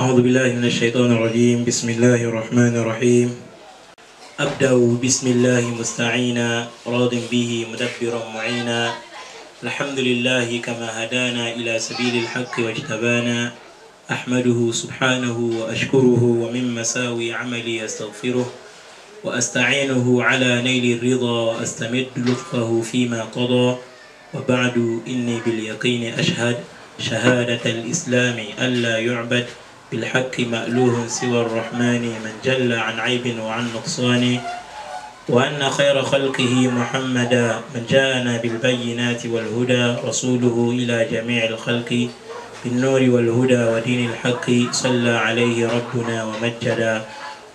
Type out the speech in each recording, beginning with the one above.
أعوذ بالله من الشيطان الرجيم. بسم الله الرحمن الرحيم. أبدأ بسم الله مستعينا، راض به مدبرا معينا. الحمد لله كما هدانا إلى سبيل الحق واجتبانا. أحمده سبحانه وأشكره، ومن مساوي عملي أستغفره وأستعينه على نيل الرضا وأستمد لطفه فيما قضى. وبعد، إني باليقين أشهد شهادة الإسلام ألا يعبد بالحق مألوه سوى الرحمن من جل عن عيب وعن نقصان، وأن خير خلقه محمدا من جاءنا بالبينات والهدى، رسوله إلى جميع الخلق بالنور والهدى ودين الحق، صلى عليه ربنا ومجدا،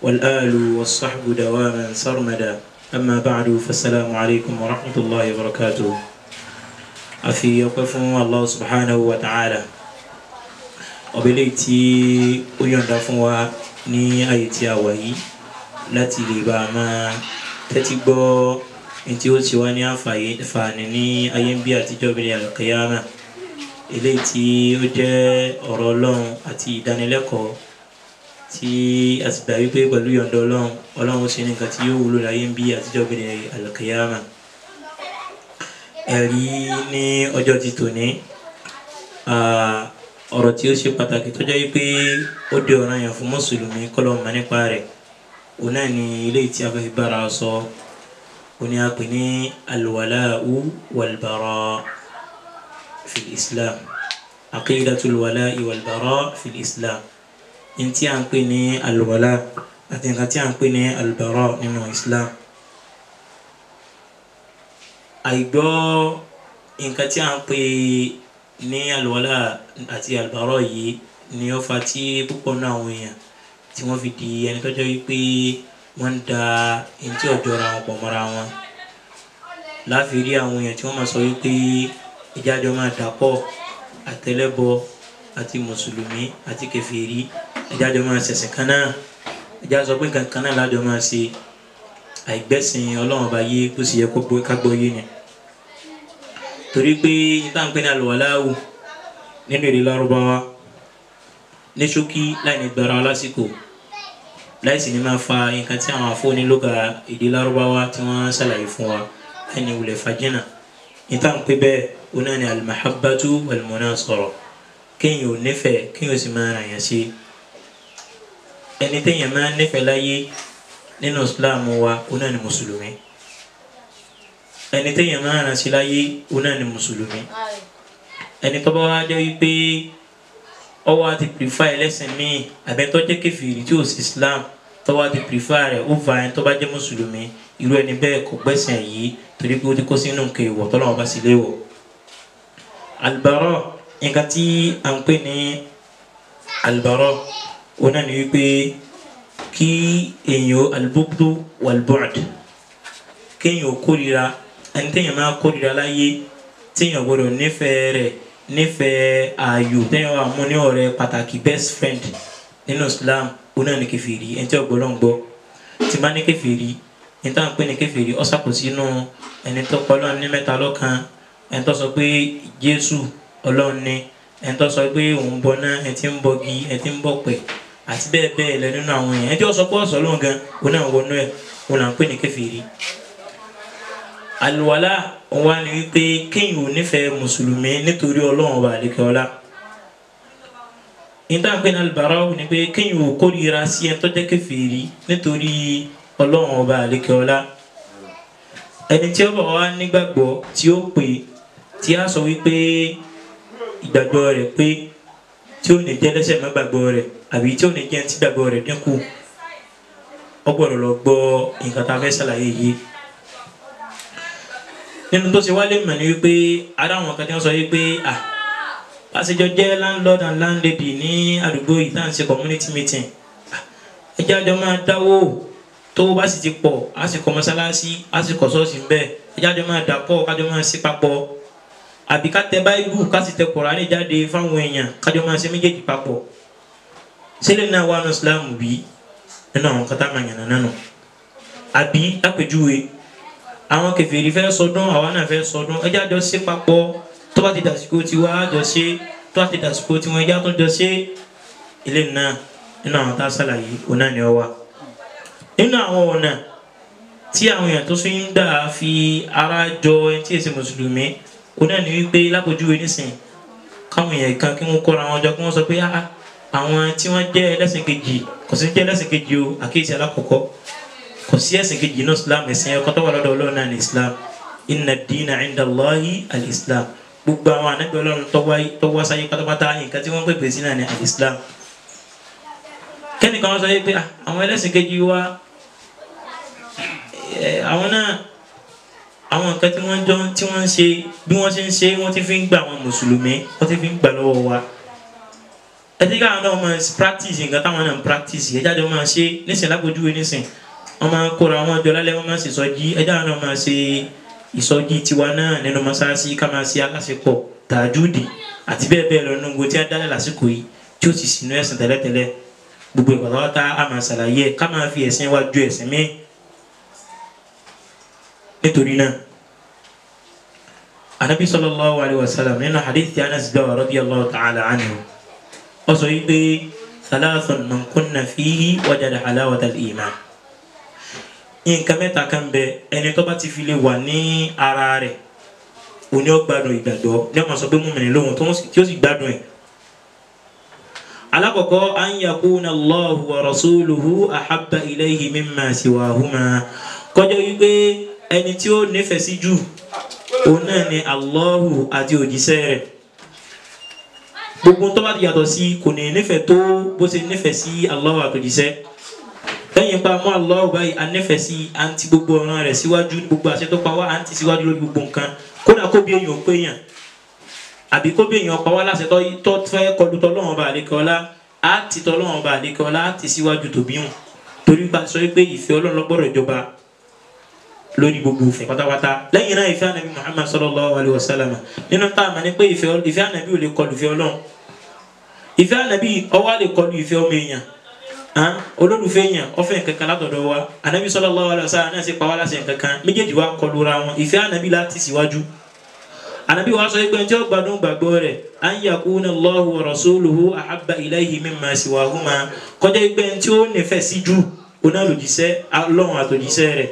والآل والصحب دواما سرمدا. أما بعد، فالسلام عليكم ورحمة الله وبركاته. أفي يقف الله سبحانه وتعالى ọbẹ̀lẹ̀ tí ó yọ̀ǹda fún wa ní àyè tí a wà yìí láti lè bá a máa tẹ́tí gbọ́ ní tí ó ti wá ní àǹfààní ní ayé ń bí àtijọ́ bí al-qiyama, eléyìí tí ó jẹ́ ọ̀rọ̀ Ọlọ́run àti ìdánilẹ́kọ̀ọ́ tí a sì gbà wípé pẹ̀lú yọ̀ǹda Ọlọ́run, Ọlọ́run ó ṣe ní nǹkan tí yóò wúlò láyé ń bí àtijọ́ bí al-qiyama. Ẹ̀rí ní ọjọ́ ti tòní, ọ̀rọ̀ tí ó ṣe pàtàkì tó jẹ́ wípé ó di ọ̀ranyàn fún mùsùlùmí kọ́lọ́ mọ̀ nípa rẹ̀, òun náà ni eléyìí tí a fẹ́ fi bára sọ, òun ni a pè ní alwala'u walbara fil Islam, aqidatul wala'i walbara fil Islam. Ní tí a ń pè ní alwala àti nǹkan tí a ń pè ní albara nínú Islam. Àìgbọ́ nǹkan tí a ń pè ní alwala àti albara yìí ni ó fa tí púpọ̀ náà àwọn èèyàn tí wọ́n fi di ẹni tó jẹ́ wípé wọ́n ń da ẹni tí ọ̀jọ́ ra wọn pọ̀ mọ́ra wọn. Láfi rí àwọn èèyàn tí wọ́n máa sọ wípé ìjájọ́ máa dàpọ̀ àtẹlẹ́bọ àti mùsùlùmí àti kèfèrí, ìjájọ́ máa ṣẹ̀sìn kan náà, ìjà sọ pé nǹkan kan náà lájọ máa ṣe. Àìgbẹ́sìn Ọlọ́run ọba yé bó sì yẹ kó ká gbọ́ yé ni. Torí pé níta ń pè ní alwala'u nínú èdè Lárúbáwá ní ṣókí, láì ní gbára lásìkò, láì sì ní máa fa nǹkan tí àwọn afọ́nilóga èdè Lárúbáwá tí wọ́n ṣàlàyé fún wa, láì ní wulẹ̀ fàjìnà. Níta ń pè bẹ́ẹ̀, ó náà ní al-mahabbatu wal-munasara, kéèyàn ò nífẹ̀ẹ́, kéèyàn ò sì máa ràn yàn sí. Ẹni téèyàn máa nífẹ̀ẹ́ láyé nínú Islam wa, ó náà ní mùsùlùmí. Ẹni téèyàn máa ràn sí láyé, ó náà ní mùsùlùmí. Ẹni tó bá wá jẹ́ wípé ọwọ́ àti prefer ẹlẹ́sìn míì àbẹ́ tó jẹ́ kèfèrí tí ò sí Islam, tó wá ti prefer rẹ̀ ó va ẹni tó bá jẹ́ mùsùlùmí, irú ẹni bẹ́ẹ̀ kò gbẹ́sìn yìí, torí pé ó ti kó sínú nǹkan ìwọ̀ tọ́lọ́run bá sì léwọ̀. Albara, nǹkan tí à ń pè ní albara, ó náà ní wípé kí èèyàn albughdu walbu'd, kéèyàn ò kórìíra ẹni téèyàn máa kórìíra láyé, téèyàn gbọ́dọ̀ nífẹ̀ẹ́ rẹ̀, nífẹ̀ẹ́ ààyò, téèyàn wà mú ní ọ̀rẹ́ pàtàkì, best friend nínú Islam, ó náà ní kèfèrí, ẹni tí ọgbọ́n ló ń gbọ́. Tí bá ní kèfèrí, ní táwọn pè ní kèfèrí, ó sàkó sínú ẹni tó pọ̀ Ọlọ́run ní mẹ́ta lọ́kan, ẹni tó sọ pé Jésù Ọlọ́run ni, ẹni tó sọ pé òun bọ náà, ẹni tí ń bọgi, ẹni tí ń bọ̀pẹ̀, àti bẹ́ẹ̀ bẹ́ẹ̀ lọ nínú àwọn èèyàn. Ẹni tí ó sọ pé ọ̀sọ̀ lóhùn gan, òun náà wọnú ẹ̀, òun là ń pè ní kèfèrí. Alwala òun wá ní wípé kéèyàn ò nífẹ̀ẹ́ mùsùlùmí nítorí Ọlọ́run ọba àlekè ọlá. Níta pé ní albara ní pé kéèyàn ò kórìíra sí ẹni tó jẹ́ kèfèrí nítorí Ọlọ́run ọba àlekè ọlá. Ẹni tí ó bá wá nígbàgbọ́ tí ó pè, tí a sọ wípé ìgbàgbọ́ rẹ̀ pé, tí ó ní jẹ́ lẹ́sẹ̀ mọ́ gbàgbọ́ rẹ̀ àbí tí ó ní jẹ́ tí gbàgbọ́ rẹ̀ dínkù, ó gbọ́dọ̀ lọ gbọ́ nǹkan tá a fẹ́ ṣàlàyé yìí. Nínú tó ṣe wálé mọ̀ ní wípé ara àwọn kan tí wọ́n sọ wípé à pàṣẹjọ jẹ́ landlord and landlady ní àdúgbò yìí tá à ń ṣe community meeting, ẹ jẹ́ àjọ máa dáwó, tó bá sì ti pọ̀ á sì kọ́ mọ́sálásí, á sì kọ́ ṣọ́ọ̀ṣì bẹ́ẹ̀, ẹ jẹ́ àjọ máa dàpọ̀ kájọ máa ṣe papọ̀, àbí ká tẹ báíbù ká sì tẹ Kùránì jáde fáwọn èèyàn kájọ máa ṣe méjèèjì papọ̀. Sílẹ̀ náà wà ní Islam bí nínú àwọn kan tá a máa yànnà nánu. Àbí lápèjúwe àwọn kèfèrí fẹ́ sọdún, àwa náà fẹ́ sọdún, ẹ jẹ́ àjọ ṣe papọ̀, tó bá ti dàsìkò tiwa àjọ ṣe, tó bá ti dàsìkò tiwọn ẹ jẹ́ àtúnjọ ṣe. Ilé náà nínú àwọn tá a ṣàlàyé òun náà ni ó wà. Nínú àwọn ọ̀nà tí àwọn èèyàn tó fi ń dà fi ara jọ ẹni tí èsì mùsùlùmí, òun náà ni wípé lápòjúwe nísìn káwọn èèyàn kan kí wọ́n kóra wọn jọ kí wọ́n sọ pé àwọn tí wọ́n jẹ́ ẹlẹ́sìn kejì kò sí jẹ́ ẹlẹ́sìn kejì o, àkíyèsí alákọ̀ọ́kọ́ kò sí ẹ̀sìn kejì nínú Islam, ẹ̀sìn ẹ̀kọ́ tó wà lọ́dọ̀ Ọlọ́run náà ní Islam. Inna ad-dina 'inda Allahi al-Islam. Gbogbo àwọn ànábì Ọlọ́run tó wá sáyé pátápátá nǹkan tí wọ́n pèpè sí náà ní al-Islam. Kẹ́nìkan wọ́n sọ pé àwọn ẹlẹ́sìn kejì wa àwọn náà àwọn nǹkan tí wọ́n jọ tí wọ́n ń ṣe bí wọ́n ṣe ń ṣe wọ́n ti fi ń gba àwọn mùsùlùmí, wọ́n ti fi ń gbà lọ́wọ́ wa. Ẹ ti káwọn náà máa practice nǹkan táwọn náà ń practice, ẹ jáde wọ́n máa ṣe nísìn lápòjúwe nísìn wọ́n máa ń kóra wọn jọ lálẹ́, wọ́n máa ń ṣe ìsọjí, ẹ jáde náà máa ṣe ìsọjí tiwa náà nínú mọ́ṣáláṣí ká máa ṣe aláṣepọ̀ tàjúdì àti bẹ́ẹ̀ bẹ́ẹ̀ lọ nínú gbogbo tí a dálẹ̀ lásìkò yìí tí ó sì sínú ẹ̀sìn tẹ́lẹ̀tẹ́lẹ̀. Gbogbo ìpàtàwátá a máa ṣàlàyé ká máa fi ẹ̀sìn wa ju ẹ̀sìn míì. Nítorí náà Anabi sallallahu alayhi wa sallam nínú hadith Anas gbà radiyallahu ta'ala anhu ó sọ yìí pé thalathun man kunna fihi wajada halawata al-iman. Nǹkan mẹ́ta kan bẹ ẹni tó bá ti fi lè wà ní ara rẹ̀ òní ó gbádùn ìgbàgbọ́ ní ọmọ sọ pé mùmínì lóhun tí ó sì gbádùn ẹ̀. Alákọ̀ọ́kọ́ an yakuna Allahu wa rasuluhu ahabba ilayhi mimma siwahuma, kọjá wípé ẹni tí ó nífẹ̀ẹ́ sí jù òun náà ni Allahu àti òjíṣẹ́ rẹ̀. Gbogbo tó bá ti yàtọ̀ sí kò ní nífẹ̀ẹ́ tó bó ṣe nífẹ̀ẹ́ sí Allahu àti òjíṣẹ́. Lẹ́yìn pa mọ́ Allahu báyìí a nífẹ̀ẹ́ sí àǹtí gbogbo ọ̀ràn rẹ̀ síwájú, gbogbo àṣẹ tó pa wá àǹtí síwájú lórí gbogbo nǹkan. Kódà kó bí èèyàn pé èèyàn àbí kó bí èèyàn pa wá láṣẹ tó fẹ́ kọlu tọ́lọ́run ọba àlékọ́lá á ti tọ́lọ́run ọba àlékọ́lá á ti síwájú tòbí hùn, torí bá sọ pé ìfẹ́ Ọlọ́run ló gbọ́dọ̀ jọba lórí gbogbo ìfẹ́ pátápátá. Lẹ́yìn náà ìfẹ́ ànábì Muhammad sallallahu alayhi wa sallam, nínú tá a mọ̀ ní pé ìfẹ́ ànábì ò lè kọlu ìfẹ́ Ọlọ́run. Ìfẹ́ ànábì ó wá lè kọlu ìfẹ́ ọmọ èèyàn, olólùfẹ́ èèyàn ọ̀fẹ́ nǹkankan látọ̀dọ̀ wa. Ànábì sallallahu alayhi wa sallam náà sì pa wá láṣẹ nǹkankan, méjèèjì wá kọlu ra wọn. Ìfẹ́ ànábì láti síwájú. Ànábì wa sọ pé tí ó gbádùn gbàgbọ́ rẹ̀ an yakuna Allahu wa rasuluhu ahabba ilayhi mimma siwahuma, kọjá pé tí ó nífẹ̀ẹ́ sí jù onáàlòjíṣẹ́ Ọlọ́run àtòjíṣẹ́ rẹ̀.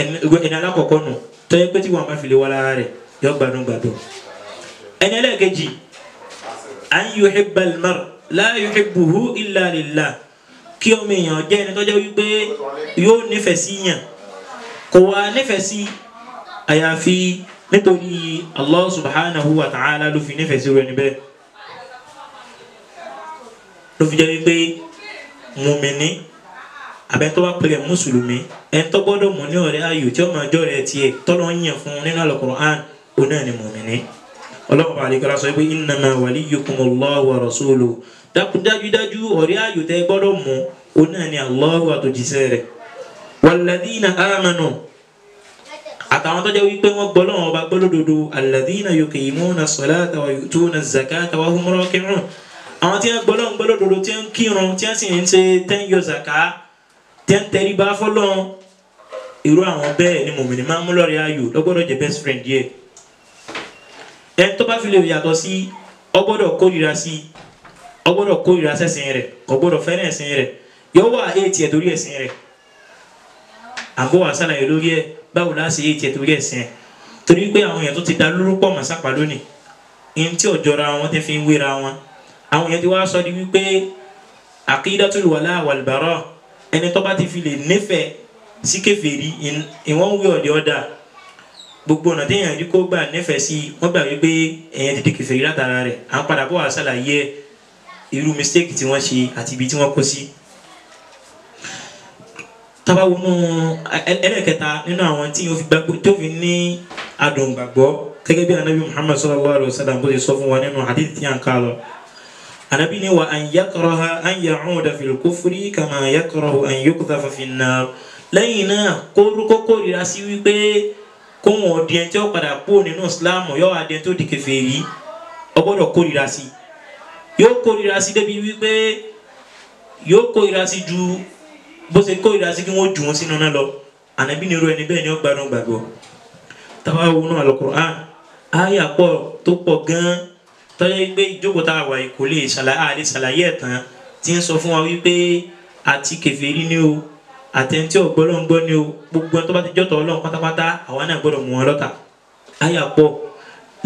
Ẹni alákọ̀ọ́kọ́ nù tó yẹ pé tí wọn bá fi lè wá lára rẹ̀ yọ gbádùn gbàgbọ́. Ẹni ẹlẹ́ẹ̀kejì an yuhibba al-mar la yuhibbuhu illa lillah, kí ọmọ èèyàn jẹ́ ẹni tó jẹ́ wípé yóò nífẹ̀ẹ́ sí yàn, kò wá nífẹ̀ẹ́ sí àyàfi nítorí Allah subhanahu wa ta'ala ló fi nífẹ̀ẹ́ sí rẹ̀ níbẹ̀. Ló fi jẹ́ wípé mùmíní abẹ́ntọ́ bá pẹ̀lẹ́ mùsùlùmí ẹ̀ńtọ́ gbọ́dọ̀ mú ní ọ̀rẹ́ ayò tí ó máa jọ́ rẹ̀ tiẹ̀ tọ́lọ́ ń yàn fún nínú Al-Qur'an òun náà ni mùmíní. Ọlọ́run bá àlekọ́lá sọ pé innama waliyukumullahu wa rasuluhu, dájúdájú ọ̀rẹ́ ayò tẹ́ gbọ́dọ̀ mú òun náà ni Allahu àtòjíṣẹ́ rẹ̀. Walladhina amanu, àtàwọn tó jẹ́ wípé wọ́n gbọ́ lọ́wọ́ ọba gbọ́ lódodo, alladhina yuqimuna as-salata wa yu'tuna az-zakata wa hum raki'un, àwọn tí wọ́n gbọ́ lọ́wọ́ gbọ́ lódodo tí wọ́n kírun tí wọ́n sì ń ṣe tẹ́ ń yọ zàká tí wọ́n tẹrí bá fọ́lọ́run, irú àwọn bẹ́ẹ̀ ni mùmínì máa ń mú lọ́rẹ̀ ayò lọ́gbọ́dọ̀ jẹ́ best friend yẹ. Ẹni tó bá fi lè yàtọ̀ sí ó gbọ́dọ̀ kórìíra sí, ó gbọ́dọ̀ kórìíra sẹ́sìn rẹ̀, kò gbọ́dọ̀ fẹ́ràn ẹ̀sìn rẹ̀, yóò wà éètì ẹ̀ torí ẹ̀sìn rẹ̀. Àbọ̀ wà sálàyé lórí ẹ̀ báwo la ṣe éètì ẹ̀ torí ẹ̀sìn ẹ̀, torí pé àwọn èèyàn tó ti da lórúkọ mọ̀ sápá lónìí ihun tí ọ̀jọ̀ra wọn ti fi ń wéra wọn. Àwọn èèyàn ti wá sọ di wípé aqidatul wala wal bara, ẹni tó bá ti fi lè nífẹ̀ẹ́ sí kèfèrí ìwọ̀n wí ọ̀dẹ̀ ọ̀dà gbogbo ọ̀nà téèyàn rí kó gbà nífẹ̀ẹ́ sí wọ́n gbà wípé èèyàn ti di kèfèrí látara rẹ̀. À ń padà bọ̀ wá ṣàlàyé irú mistake tí wọ́n ṣe àti ibi tí wọ́n kó sí. Tá bá wọnú ẹlẹ́kẹta nínú àwọn tí yóò fi gbàgbọ́ tó fi ní adùn gbàgbọ́ gẹ́gẹ́ bí anabi Muhammad sallallahu alayhi wa sallam bó ṣe sọ fún wa nínú hadith tí à ń kà lọ. Anabi ni wa an yakraha an ya'uda fil kufri kama yakrahu an yuqdhafa fin nar. Lẹ́yìn náà kó kórìíra sí wípé kóhun ọ̀dì ẹni tí ó padà kú nínú Islam yóò wá di ẹni tó di kèfèrí, ó gbọ́dọ̀ kórìíra sí. Yóò kórìíra sí débi wípé yóò kórìíra sí ju bó ṣe kórìíra sí kí wọ́n jù wọ́n sínú náà lọ. Ànábì ní irú ẹni bẹ́ẹ̀ ni ó gbádùn gbàgbọ́. Táwa wọnú Al-Qur'an àyà pọ̀ tó pọ̀ gan-an tọ́jú pé ìjókòó tá a wà kò lè ṣàlàyé ẹ̀ tán tí ń sọ fún wa wípé àti kèfèrí ni o àtẹ̀ntí ọ̀gbọ́lọ́ngbọ́ ni o gbogbo ẹni tó bá ti jọ́tọ̀ Ọlọ́run pátápátá àwa náà gbọ́dọ̀ mú wọn lọ́tà. Àyà pọ̀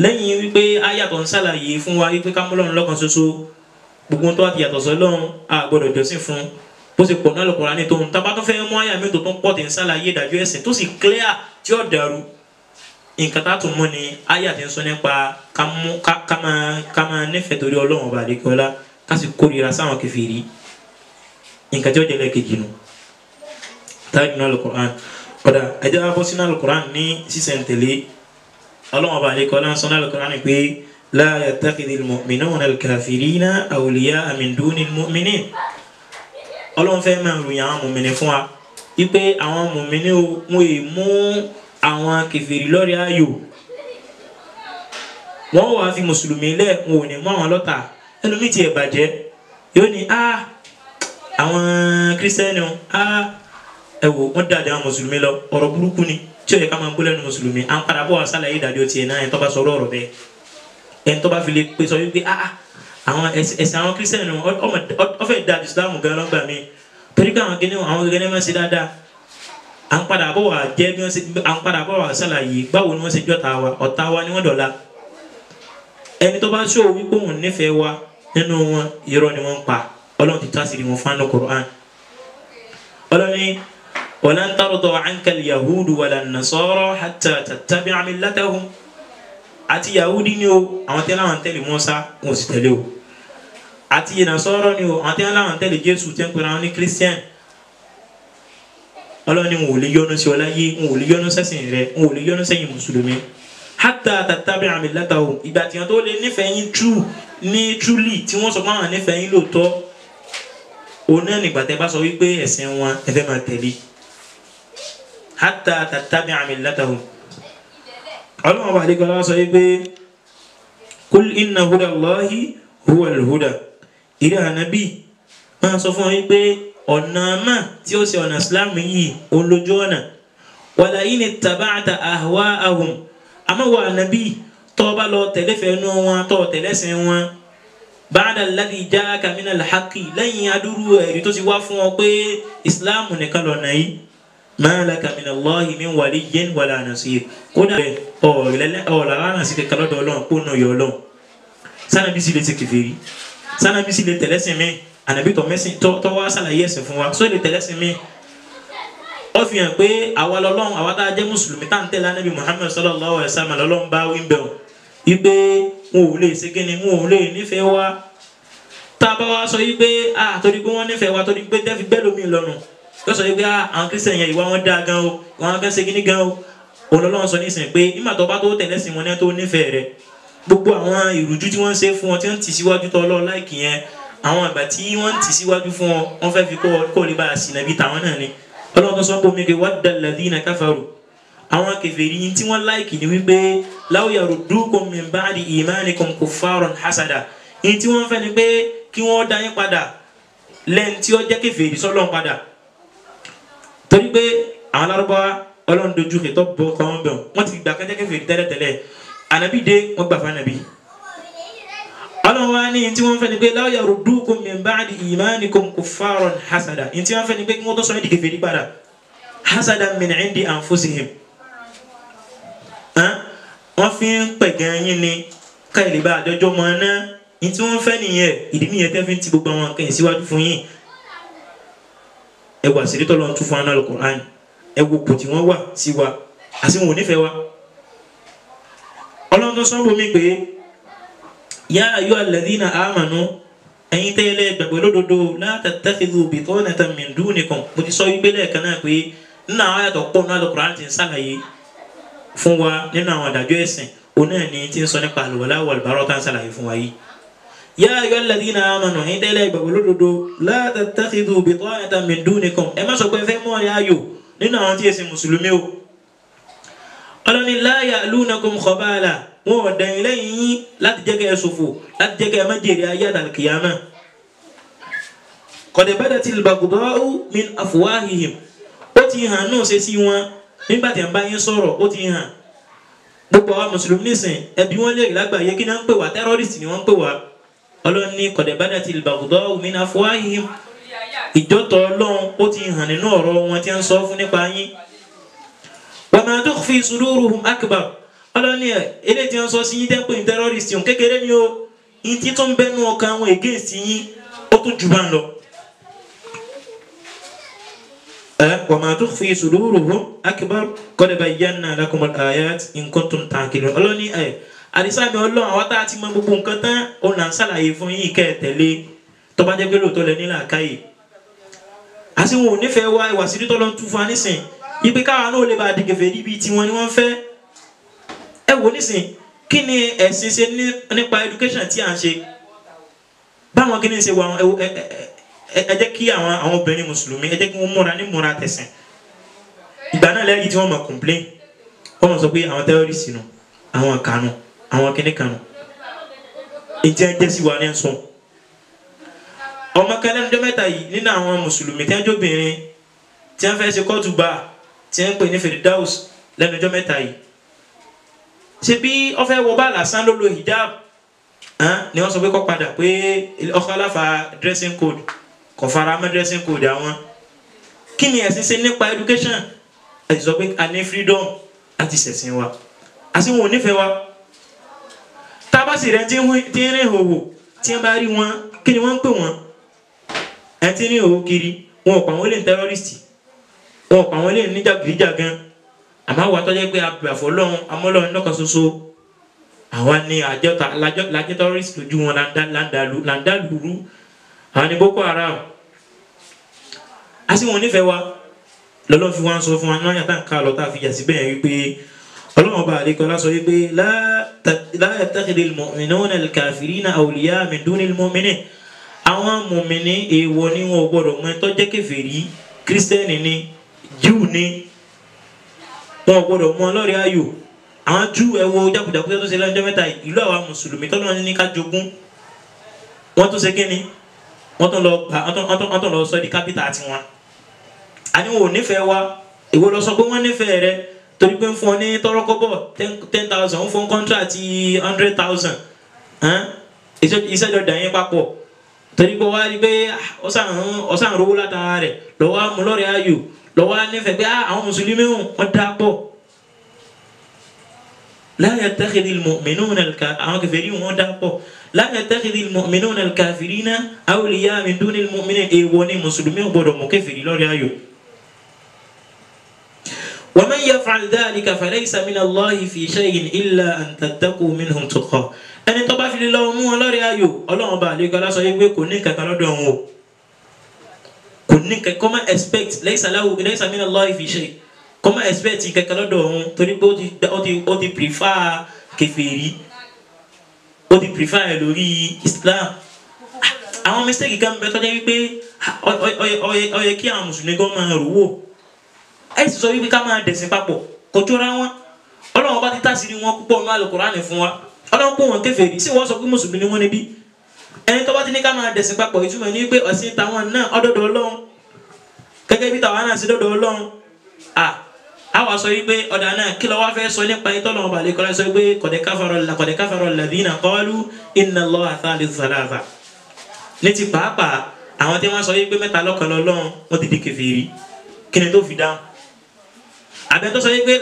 lẹ́yìn wípé àyà tó ń ṣàlàyé fún wa wípé ká mú Ọlọ́run lọ́kan ṣoṣo gbogbo tó bá ti yàtọ̀ sọ́lọ́run a gbọ́dọ̀ jọ́sìn fún bó ṣe pọ̀ náà lọ́kùnrin ní tóun tábà tó fẹ́ mú àyà mi tó tún pọ̀ tí ń ṣàlàyé ìdájọ́ ẹ̀sìn tó sì clear tí ó dàrú nǹkan tá a tún mú ni àyà ti ń sọ nípa ká máa nífẹ̀ẹ́ torí Ọlọ́run ọba àdékọ́lá ká sì kórìíra sáwọn kèfèrí nǹkan tí ó jẹ́ lẹ́ẹ̀kejì nù táyì nínú Al-Qur'an. Ọ̀dà ẹ̀jẹ̀ wá bọ́ sínú Al-Qur'an ní sísẹ̀ntẹ̀lé Ọlọ́run ọba àdékọ́lá ń sọ ní Al-Qur'an pé la yattakhidhil mu'minuna al-kafirina awliya'a min dunil mu'minin. Ọlọ́run fẹ́ máa ròyìn àwọn mùmìnì fún wa wípé àwọn mùmìnì wọn è mú àwọn kèfèrí lọ́rẹ̀ ayò wọ́n wàá fi mùsùlùmí lẹ̀ wọn ò ní mú àwọn lọ́tà. Ẹlòmíì tiẹ̀ bàjẹ́ yóò ní àwọn kírísítẹ́nì ẹ wò wọ́n dáadáa àwọn mùsùlùmí lọ ọ̀rọ̀ burúkú ni tí ó yẹ ká máa gbọ́ lẹ́nu mùsùlùmí. À ń padà bọ̀ wá sálàyé ìdájọ́ tiẹ̀ náà ẹ̀ tó bá sọ̀rọ̀ ọ̀rọ̀ bẹ́ẹ̀ ẹ̀ tó bá fi lè pè sọ wípé àwọn ẹ̀sìn àwọn kírísítẹ́nì ó fẹ́ da ìsìlámù gan lọ́gbà mi torí pé àwọn gẹ́gẹ́ àwọn gẹ́gẹ́ máa ń ṣe dáadáa. À ń padà bọ̀ wá jẹ́ bí wọ́n ṣe à ń padà bọ̀ wá sàlàyé báwo ni wọ́n ṣe jọ́ta wa ọ̀tá wa ni wọ́n dọ̀la. Ẹni tó bá ṣòwò wípé òun nífẹ̀ẹ́ wa nínú wọn irọ́ ni wọ́n ń pa. Ọlọ́run ti tó àṣírí wọn fún àánú Qur'an. Ọlọ́run ní walan tarda anka al-yahudu wala an-nasara hatta tattabi'a millatahum. Àti Yahudi ni o àwọn tẹ́lẹ̀ àwọn tẹ́lẹ̀ Mùsá wọn ò sì tẹ̀lé o, àti Nasara ni o àwọn tẹ́lẹ̀ àwọn tẹ́lẹ̀ Jésù tẹ́ ń pera wọn ní Christian. Ọlọ́run ní wọn ò lè yọ́nú sí ọ láyé, wọn ò lè yọ́nú sẹ́sìn rẹ, wọn ò lè yọ́nú sẹ́yìn mùsùlùmí hatta tattabi'a millatahum. Ìgbà tí wọn tó lè nífẹ̀ẹ́ yín true ní truly tí wọ́n sọ pé àwọn nífẹ̀ẹ́ yín lóòótọ́ òun náà nígbà tẹ́ bá sọ wípé ẹ̀sìn wọn ẹ fẹ́ máa tẹ̀lé hatta tattabi'a millatahum. Ọlọ́run ọba àdékọ́ lọ́wọ́ sọ wípé kul inna huda Allahi huwa al-huda. Ìrẹ́ ànábì máa sọ fún wọn wípé ọ̀nà àmà tí ó ṣe ọ̀nà Islam yìí òun lójú ọ̀nà wala in ittaba'ta ahwa'ahum. Àmọ́ wà ànábì tó bá lọ tẹ̀lé fẹ́nu wọn tó tẹ̀lẹ́sìn wọn ba'da alladhi ja'aka minal haqqi lẹ́yìn adúrú ẹ̀rí tó ti wá fún ọ pé Islam nìkan lọ́nà yìí ma laka minallahi min waliyyin wala nasir. Kódà ọ̀làlánà sí kankan lọ́dọ̀ Ọlọ́run kó nà yọ Ọlọ́run. Sanabi sì lè ti kèfèrí, sanabi sì lè tẹ̀lẹ́sìn mi, ànàbí tọ́ wá sàlàyé ẹ̀sìn fún wa só lè tẹ̀lẹ́sìn mi. Ó fi hàn pé àwa lọ́lọ́run àwa tá a jẹ́ mùsùlùmí tá à ń tẹ̀lé ànábì Muhammad sallallahu alaihi wasallam lọ́lọ́run bá wí bẹ̀rù wípé wọn ò lè ṣe kíni wọn ò lè nífẹ̀ẹ́ wa. Tá a bá wa sọ wípé torí pé wọ́n nífẹ̀ẹ́ wa torí pé tẹ́ fi gbẹ́ lómi lọ́rùn yóò sọ wípé àwọn kírísítẹ̀nì yẹn ìwà wọn dáa gan o ìwà wọn kan ṣe kíní gan o. Ọlọ́run sọ nísìnyí pé nígbà tó bá tó tẹ̀lé sí wọn ní tó nífẹ̀ẹ́ rẹ̀ gbogbo àwọn ìrújú tí wọ́n ń ṣe fún wọn tí wọ́n ń tì síwájú tó Ọlọ́run láìkì yẹn àwọn àgbà tí wọ́n ń tì síwájú fún wọn wọ́n fẹ́ fi kó lè bá a sì nàbí tàwọn náà ni. Ọlọ́run tó sọ pé omi kò wadda alladhina kafaru. Àwọn kèfèrí tí wọ́n láìkì ni wípé law yaruddukum min ba'di imanikum kuffaran hasada. Ní tí wọ́n fẹ́ ni pé kí wọ́n dá yín padà lẹ́yìn tí ó jẹ́ kèfèrí sọ́lọ́run padà torí pé àwọn Lárúbáwá Ọlọ́run dojú kẹtọ́ bọ́ kọ́ wọn bẹ̀ wọ́n ti gbà kẹ́jẹ́ kèfèrí tẹ́lẹ̀tẹ́lẹ̀ ànábì dé wọ́n gbà fún ànábì. Ọlọ́run wa ní tí wọ́n fẹ́ ni pé law yaruddukum min ba'di imanikum kuffaran hasada. Ní tí wọ́n fẹ́ ni pé kí wọ́n tó sọ ní di kèfèrí padà hasada min indi anfusihim. Wọ́n fi ń pẹ̀gàn yín ni káyìlì bá àjọjọ́ mọ́ náà. Ní tí wọ́n fẹ́ nìyẹn ìdí nìyẹn tẹ́ fi ń ti gbogbo àwọn nǹkan yìí síwájú fún yín. Ẹ wà sí tọ́lọ́ ń tún fún anáàlú Qur'an ẹ wo kò tí wọ́n wà sí wa àti wọn ò nífẹ̀ẹ́ wa. Ọlọ́run tó sọ́nbó mi pé yá ayyuha alladhina amanu ẹ̀yin tẹ́lẹ̀ gbàgbé lódodo la tattakhidhu bitanatan min dunikum. Mo ti sọ wípé lẹ́ẹ̀kan náà pé nínú àwọn àyàtọ̀ pọ̀ náà Al-Qur'an ti ń sàlàyé fún wa nínú àwọn àdájọ́ ẹ̀sìn òun náà ni ti ń sọ nípa al-wala wal-bara tá ń sàlàyé fún wa yìí. Yá ayyuha alladhina amanu ẹ̀yin tẹ́lẹ̀ gbàgbé lódodo la tattakhidhu bitanatan min dunikum. Ẹ má sọ pé ẹ fẹ́ mú ọ̀rẹ́ ayò nínú àwọn tí ẹ̀sìn mùsùlùmí o. Ọlọ́ni la ya'lunakum khabala wọn ò dẹ̀yìn lẹ́yìn yín láti jẹ́ kẹ́ ẹ ṣòfò láti jẹ́ kẹ́ ẹ má jèrè ayé àtàlùkìyàmá. Qad badatil baghda'u min afwahihim. Ó ti hàn náà ṣe sí wọn nígbà tí à ń bá yín sọ̀rọ̀ ó ti hàn. Gbogbo àwọn mùsùlùmí nísìn ẹbí wọn lè lágbàáyé kí náà ń pè wá terrorist ni wọ́n ń pè wá. Ọlọ́run ní qad badatil baghda'u min afwahihim, ìjọ́tọ̀ Ọlọ́run ó ti hàn nínú ọ̀rọ̀ wọn tí ń sọ fún nípa yín. Wa ma tukhfi suduruhum akbar, Ọlọ́run ní eléyìí tí wọ́n sọ sí yín tẹ́ ń pè ní terrorist òun kékeré ni o, yín tí tó ń bẹ́nu ọkàn wọn against yín ó tún jù bá ń lọ. Wa ma tukhfi suduruhum akbar qad bayyana lakumul ayat in kuntum ta'qilun. Ọlọ́run ní àdìsámi Ọlọ́run àwọn tá a ti mọ gbogbo nǹkan tán òun là ń ṣàlàyé fún yín kẹ́ ẹ tẹ̀lé tó bá jẹ́ pé lóòótọ́ lẹ ní làákàyè. Àti wọn ò nífẹ̀ẹ́ wa ìwà sí tọ́lọ́ ń tú fún wa nísìn ipe káwa náà lè bá a di kèfèrí bíi tiwọn ni wọ́n fẹ́. Ẹ wò nísìn kí ni ẹ̀sìn ṣe nípa education tí à ń ṣe báwọn kí ni ṣe wà ẹ jẹ́ kí àwọn obìnrin mùsùlùmí ẹ jẹ́ kí wọ́n múra ní múra tẹ̀sìn. Ìgbà náà lẹ́yìn tí wọ́n mọ̀ complain wọ́n mọ̀ sọ pé àwọn terrorist nù, àwọn kanu, àwọn kìnnì kanu, ìjẹ́ jẹ́ sí wa ní sùn. Ọmọ kan lẹ́nu ọjọ́ mẹ́ta yìí nínú àwọn mùsùlùmí tí wọ́n jóbìnrin tí wọ́n fẹ́ ṣe kóòtù bá tí wọ́n ń pè ní Firdaus lẹ́nu ọjọ́ mẹ́ta yìí. Ṣé bí wọ́n fẹ́ wọ bá lásán ló lo hijab ni wọ́n sọ pé kó padà pé ọkọ aláfa dressing code kò fara mọ́ dressing code àwọn. Kí ni ẹ̀sìn ṣe nípa education? Ẹ sì sọ pé a ní freedom láti ṣẹ̀sìn wa, àti wọn ò nífẹ̀ẹ́ wa. Tá a bá sì rẹ tí ń rìn hòhò tí wọ́n bá rí wọn kí ni wọ́n ń pè wọ́n? Ẹ ti ní òwò kiri, wọn ò pa àwọn eléyìí terrorist, wọn ò pa àwọn eléyìí níjàgídíjàgan. Àmọ́ àwọn atọ́jẹ́ pé abàfọ́ lọ́hùn amọ́lọ́hún lọ́kàn ṣoṣo àwa ni làjẹ́ terrorist lójú wọn làǹdàlúrú, àwọn ni Boko Haram. Àti wọn ò nífẹ̀ẹ́ wa lọ́lọ́ fi wá ń sọ fún wa náà yàtá nǹkan lọ́tà fi yà síbẹ̀ yẹn wípé Ọlọ́run ọba àlekọ́lá sọ wípé la yattakhidil mu'minuna al-kafirina awliya min dunil mu'minin. Àwọn mùmíní èèwọ̀ ni wọn ò gbọdọ̀ mọ ẹni tó jẹ́ kèfèrí, kírísítẹ́nì ni, jíù ni, wọn ò gbọdọ̀ mọ ọlọ́rẹ̀ ayò. Àwọn Júù ẹ wo jákujàku tó ṣe lọ́jọ́ mẹ́ta ìlú àwa mùsùlùmí tọ́lọ́ ní ká jogún, wọ́n tún ṣe kíni, wọ́n tún lọ gbà, wọ́n tún lọ sọ di kápítà tiwọn. Àní wọn ò nífẹ̀ẹ́ wa, ìwọ lọ sọ pé wọ́n nífẹ̀ẹ́ rẹ torí pé ń fún ọ ní tọrọkọ́bọ̀ 10,000, ń fún kọ́ńtrátì 100,000, ìṣẹ́jọ dà yín papọ̀ torí pé wá rí pé ọ̀sán rówó látara rẹ̀ lọ́wọ́ mú lọ́rẹ̀ ayò lọ́wọ́ nífẹ̀ẹ́ pé àwọn mùsùlùmí wọn dá pọ̀. La yattakhidhil mu'minuna àwọn kèfèrí wọn dá pọ̀. La yattakhidhil mu'minuna al-kafirina awliya min dunil mu'minin, èèwọ̀ ni mùsùlùmí ò gbọdọ̀ mú kèfèrí lọ́rẹ̀ ayò. Wa man yaf'al dhalika falaysa minallahi fi shay'in illa an tattaqu minhum tuqa. Ẹni tó bá fi lè lọ mú wọn lọ́rẹ̀ ayò, Ọlọ́run bá àlejò aláṣọ yìí pé kò ní kankan lọ́dọ̀ wọn o, kò ní kankan, kọ́ máa expect laysa lahu laysa minallahi fi shay, kọ́ máa expect kankan lọ́dọ̀ wọn torí pé ó ti prefer kèfèrí, ó ti prefer ẹ̀ lórí Islam. Àwọn mistake kan bẹ tó jẹ́ wípé ó yẹ kí àwọn mùsùlùmí gan máa rò wò. Ẹ sì sọ wípé ká máa dẹ̀sìn papọ̀ kò jọra wọn. Ọlọ́run bá ti tàṣírí wọn púpọ̀ ní Al-Qur'ani fún wa. Ọlọ́run pé wọn kèfèrí, sí wọ́n sọ pé mùsùlùmí ni wọ́n níbí. Ẹni tó bá ti ní ká máa dẹ̀sìn papọ̀ ìtumọ̀ ní pé ọ̀sìn táwọn náà ọdọ́dọ̀ Ọlọ́run gẹ́gẹ́ bí táwọn náà sí dọ́dọ̀ Ọlọ́run. A wá sọ wípé ọ̀dà náà kí ló wá fẹ́ sọ nípa ẹni tọ́lọ́run bá lè kọ́lá sọ pé qad kafara alladhina qalu inna Allaha thalithu thalatha. Ní ti pàápàá àwọn tí wọ́n sọ wípé mẹ́ta lọ́kan lọ́lọ́run wọ́n ti di kèfèrí, kí ni tó fi dáhùn? Àbẹ tó sọ yìí pé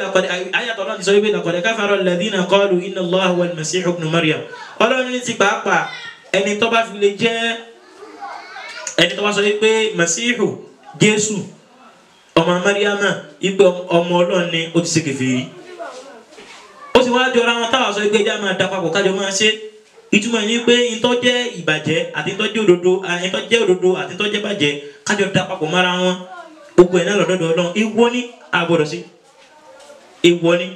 ayàtọ̀ náà ti sọ yìí pé laqad kafara alladhina qalu inna Allaha huwa al-Masihu ibnu Maryam. Ọlọ́run ní ti pàápàá ẹni tó bá fi lè jẹ́ ẹni tó bá sọ yìí pé Masihu Jésù ọmọ Mariama ìpè ọmọ Ọlọ́run ni ó ti ṣe kèfèrí. Ó sì wá jọra wọn táwọn sọ pé ẹja máa da papọ̀ kájọ máa ṣe. Ìtumọ̀ ní pé ìtọ́ jẹ́ ìbàjẹ́ àti ìtọ́ jẹ́ òdodo, ìtọ́ jẹ́ òdodo àti ìtọ́ jẹ́ bàjẹ́ kájọ da papọ̀ mára wọn. Gbogbo ẹ̀ náà lọ́dọ̀dọ̀ Ọlọ́run ìwọ ni a gbọ́dọ̀ sí, ìwọ ni.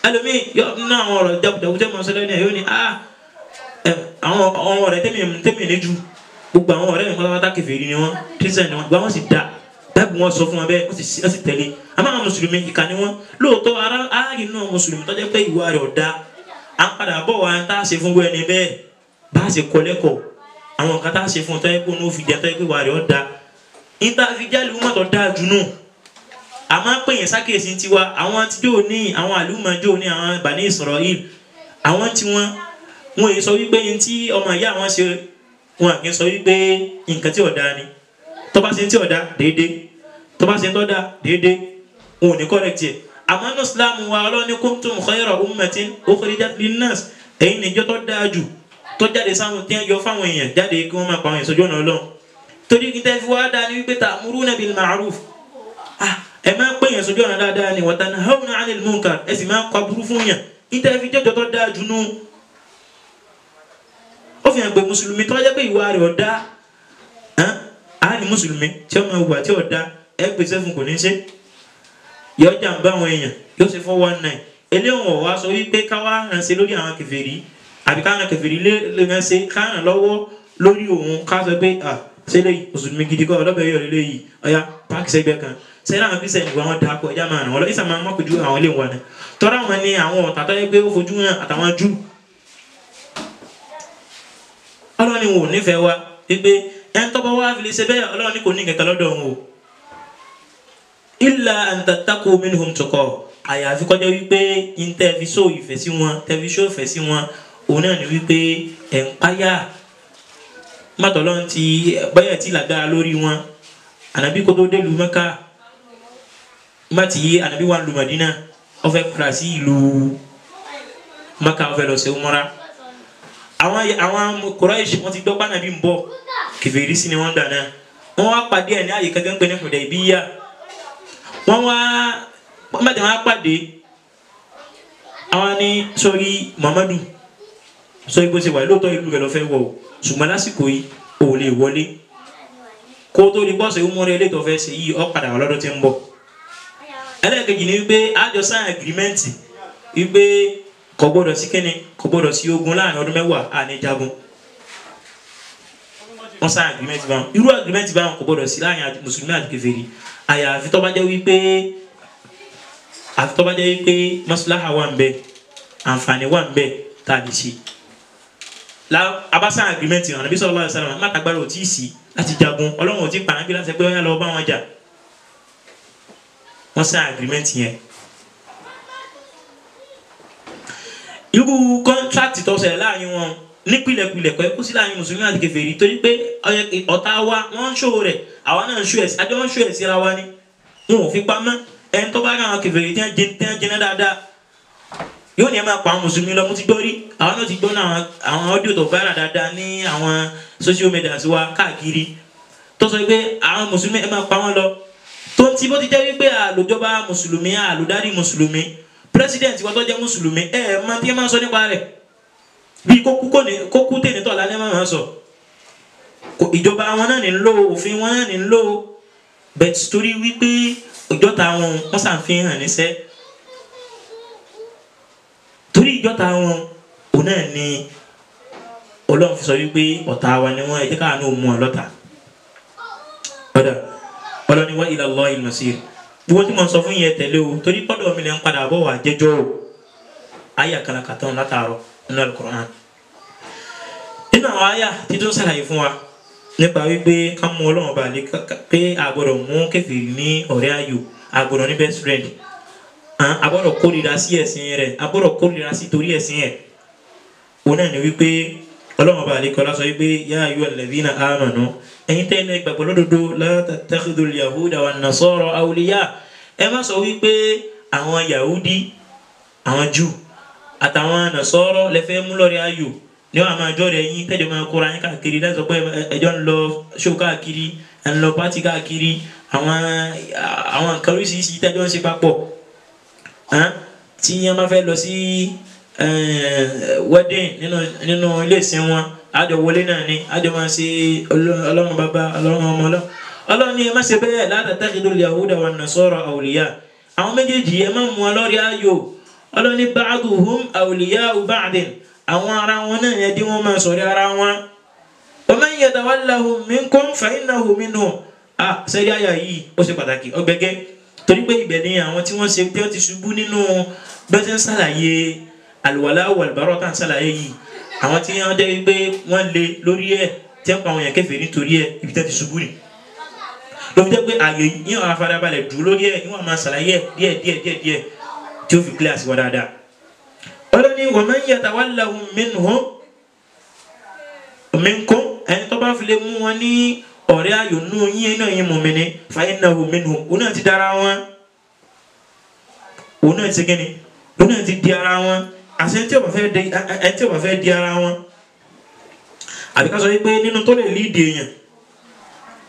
Ẹlòmíì yọ nínú àwọn ọ̀rọ̀ jagunjagun tẹ́ mọ̀ sọ́lẹ́ ní ẹ̀ yóò ní àwọn ọ̀rẹ́ tẹ́mi ní ju gbogbo àwọn ọ̀rẹ́ mi pátápátá kèfèrí ni wọ́n, kírísítẹ́nì ni wọ́n, gba wọ́n sì da báàbù wọn sọ fún wọn bẹ́ẹ̀ wọ́n sì tẹ̀lé. Àmọ́ àwọn mùsùlùmí ìkà ni wọ́n lóòótọ́. Ara ààyè náà mùsùlùmí tó jẹ́ pé ìwà rẹ̀ ọ̀dà à ń padà bọ̀ wá tá a ṣe fún wẹ́ni bẹ́ẹ̀ bá a ṣe kọ́ lẹ́kọ̀ọ́ àwọn nǹkan tá a ṣe fún tọ́yẹ́ pé òun ò fi jẹ́ tọ́yẹ́ pé ìwà rẹ̀ ọ̀dà níta fi jálù mọ́tò dáa jù nù. Àmọ́ pé yẹn sákèsí tiwa àwọn tíjọ́ ní àwọn àlùmọ́jọ́ ní àwọn Bani Israel àwọn tí wọ́n yìí sọ wípé ní tí ọmọ ìyá àwọn ṣe wọn kì í sọ wípé nǹkan tí ọ̀dà ni tó bá ṣe tí ọ̀dà déédéé tó bá ṣe tó dá déédéé wọn ò ní correct yẹ. Àmọ́ ní Islam wa Ọlọ́run ní kuntum khayra ummatin ukhrijat linnas ẹ̀yin níjọ́ tó dáa jù tó jáde sáwọn tí wọ́n yọ fáwọn èèyàn jáde kí wọ́n máa pa àwọn èèyàn sójú ọ̀nà Ọlọ́run torí kí tẹ́ fi wá dáa ní wípé ta'muruna bil ma'ruf ẹ máa ń pè yẹn sójú ọ̀nà dáadáa ni wa tanhawna 'anil munkar ẹ sì máa ń kọ aburú fún yàn kí tẹ́ fi jẹ́jọ́ tó dáa jù nú. Ó fi hàn pé mùsùlùmí tó jẹ́ pé ìwà rẹ̀ ọ̀dá á ní mùsùlùmí tí ó máa wà tí ọ̀dá ẹ pèsè fún kò ní ṣe yọ jàǹbá àwọn èèyàn yóò ṣe 419 eléwọ̀n wá sọ wípé káwá ránṣẹ́ lórí àwọn kèfèrí àbí káwọn kèfèrí lè ránṣẹ́ káwọn lọ́wọ́ lórí òun ká sọ pé ṣé lè mùsùlùmí gidi kọ́ ọlọ́bẹ̀ yọ̀ lélẹ́ yìí ọ̀yá páàkì sẹ́gbẹ́ kan sẹ́yìn àwọn kristian ìwà wọn dàpọ̀ ẹja máa ràn wọ́n lọ ìsà máa mọ́kòjú àwọn ilé wọn ni tọ́ra wọn ni àwọn ọ̀tá tó yẹ pé ó fojú hàn àtàwọn Júù. Ọlọ́run ni wọn ò nífẹ̀ẹ́ wa wípé ẹni tó bá wá fi lè ṣe bẹ́ẹ̀ Ọlọ́run ni kò ní kẹ̀kẹ́ lọ́dọ̀ òun o. Illa an tattaqu minhum tuqa àyàfi kọjá wípé ń tẹ́ fi só ìfẹ́ sí wọn tẹ́ fi só ìfẹ́ sí wọn òun náà ni wípé ẹ̀ ń páyà mọ́tò Ọlọ́run ti báyà tí làgbára lórí wọn. Ànàbí kó tó dé lu Mẹ́kà mati yi Ànàbí wà lu Madina ó fẹ́ padà sí ìlú Mẹ́kà ó fẹ́ lọ ṣe umara. Àwọn Quraish wọ́n ti gbọ́ pé Ànàbí ń bọ̀ kèfèrí sí ni wọ́n dà náà wọ́n wá pàdé ẹ̀ ní àyè kankan pé ní Hudaybiyah wọ́n wá mẹ́tẹ̀ wọ́n á pàdé àwọn ní sórí Muhammadu sórí bó ṣe wà lóòótọ́ ìlú rẹ̀ lọ fẹ́ wọ̀ o ṣùgbọ́n lásìkò yìí ò lè wọlé kó tó di bọ́ọ̀sì umara eléyìí tó fẹ́ ṣe yìí ó padà wà lọ́dún tí ń bọ̀. Ẹlẹ́ẹ̀kejì ni wípé àjọ sign agreement wípé kò gbọ́dọ̀ sí kíni kò gbọ́dọ̀ sí ogun láàrin ọdún 10 àní jagun. Wọ́n sign agreement báwọn irú agreement báwọn kò gbọ́dọ̀ sí láàrin mùsùlùmí àti kèfèrí àyàfi tó bá jẹ́ wípé maslaha wà ń bẹ àǹfààní wà ń bẹ tá a lè ṣe. Abá sign agreement Ànábì sallallahu alaihi wasallam mátàgbára ò tí ì sí láti jagun Ọlọ́run ò tí ì pàrọ̀ bí láti pé ó yá lọ bá wọn jà. Wọ́n sign agreement yẹn. Irú contract tó ṣẹlẹ̀ láàrin wọn nípìnlẹ̀pìnlẹ̀ kọ́ ẹ kó sí láàrin mùsùlùmí àti kèfèrí torí pé ọ̀tá wa wọ́n ń ṣòwò rẹ̀ àwa náà ń ṣó ẹ̀ àjọ ń ṣó ẹ̀ síra wa ni wọn ò fi pamọ́ ẹni tó bá rí àwọn kèfèrí tí wọ́n jiná dáadáa yóò ní ẹ máa pa àwọn mùsùlùmí lọ. Mo ti gbọ́ rí àwọn náà ti gbọ́ náà àwọn audio tó viral dáadáa ní àwọn social media wa káàkiri tó sọ pé àwọn mùsùlùmí ẹ máa pa wọ́n lọ tó ń tí bó ti jẹ́ wípé àlòjọba mùsùlùmí àlòdárí mùsùlùmí president wa tó jẹ́ mùsùlùmí ẹ ẹ máa tí ẹ máa sọ nípa rẹ̀ bí kókú tèmi tọ̀la ní ẹ máa sọ ìjọba wọn náà ní ń lò òfin wọn náà ní ń lò bẹ́ẹ̀ torí wípé ìjọta wọn wọ́n ṣàfihàn níṣẹ́ torí ìjọta wọn òun náà ni Ọlọ́run fi sọ wípé ọ̀tá wa ni wọ́n ẹ jẹ́ káà ní òun mú ọ lọ́tà ọ̀dà Ọlọ́run ni wa ila Allahil masir gbogbo tí mo sọ fún yẹn tẹ̀lé o torí pọ́dọ̀ mi lè ń padà bọ̀ wá jẹ́jọ́ o àyà kàlàkàtàn látàárọ̀ nínú Al-Qur'an. Nínú àwọn àyà títún ṣàlàyé fún wa nípa wípé ká mú Ọlọ́run bá lè pé a gbọ́dọ̀ mú kèfèrí ní ọ̀rẹ́ ayò a gbọ́dọ̀ ní best friend a gbọ́dọ̀ kórìíra sí ẹ̀sìn rẹ̀ a gbọ́dọ̀ kórìíra sí torí ẹ̀sìn ẹ̀. Òun náà ni wípé Ọlọ́run bá lè kọ́ lásọ wípé yá ayyuhal ladhina amanu ẹ̀yin tẹ́ ẹ gbàgbọ́ lódodo la tattakhidul yahuda wan nasara awliya ẹ má sọ wípé àwọn yahudi àwọn jù àtàwọn nasara lẹ́fẹ́ mú lọ́rẹ́ ayò ní wọn àmọ́ àjọ rẹ̀ yín tẹ́jọ́ máa kóra yín káàkiri láti sọ pé ẹjọ́ ń lọ ṣó káàkiri ẹ̀ ń lọ pátì káàkiri àwọn nǹkan oríṣiríṣi tẹ́jọ́ ń ṣe papọ̀ tí wọ́n bá fẹ́ lọ sí wedding nínú ilé ìsìn wọn àjọ wọlé náà ni àjọ máa ṣe Ọlọ́run bàbá Ọlọ́run ọmọ Ọlọ́run ni ẹ má ṣe bẹ́ẹ̀ la tattakhidul yahuda wan nasara awliya àwọn méjèèjì ẹ má mú wọn lọ́rẹ́ ayò Ọlọ́run ní ba'duhum awliya'u ba'din àwọn ara wọn náà yẹ dí wọn máa sọ̀rọ̀ ara wọn wa man yatawallahum minkum fa innahu minhum. Sẹ́rí àyà yìí ó ṣe pàtàkì ọgbẹ́gẹ́ torí pé ibẹ̀ ni àwọn tí wọ́n ṣe tí wọ́n ti ṣubú nínú bẹ́ẹ̀ ṣe ń ṣàlàyé àlùwàlá wal-barā tá à ń ṣàlàyé yìí àwọn tí wọ́n jẹ́ wípé wọ́n lé lórí ẹ̀ tí wọ́n pa àwọn èèyàn kèfèrí nítorí ẹ̀ ibi tí wọ́n ti ṣubú ni. Ló fi jẹ́ pé ààyè yín ọ̀rọ̀ afárábalẹ̀ dùn lórí ẹ̀ ìwọ̀n máa ṣàlàyé ẹ̀ díẹ̀ díẹ̀ díẹ̀ díẹ̀ tí ó fi clear sí wa dáadáa. Ọlọ́ni wa man yatawallahum minhum minkum, ẹni tó bá fi lè mú wọn ní ọ̀rẹ́ ayò nù yín náà yín mùmínì fa innahu minhum, òun náà ti dára wọn, òun náà ti kíni, òun náà ti di ara wọn. Àṣẹ tí ó bá fẹ́ di ara wọn, àbí ká sọ wípé nínú tó lè líìdì èèyàn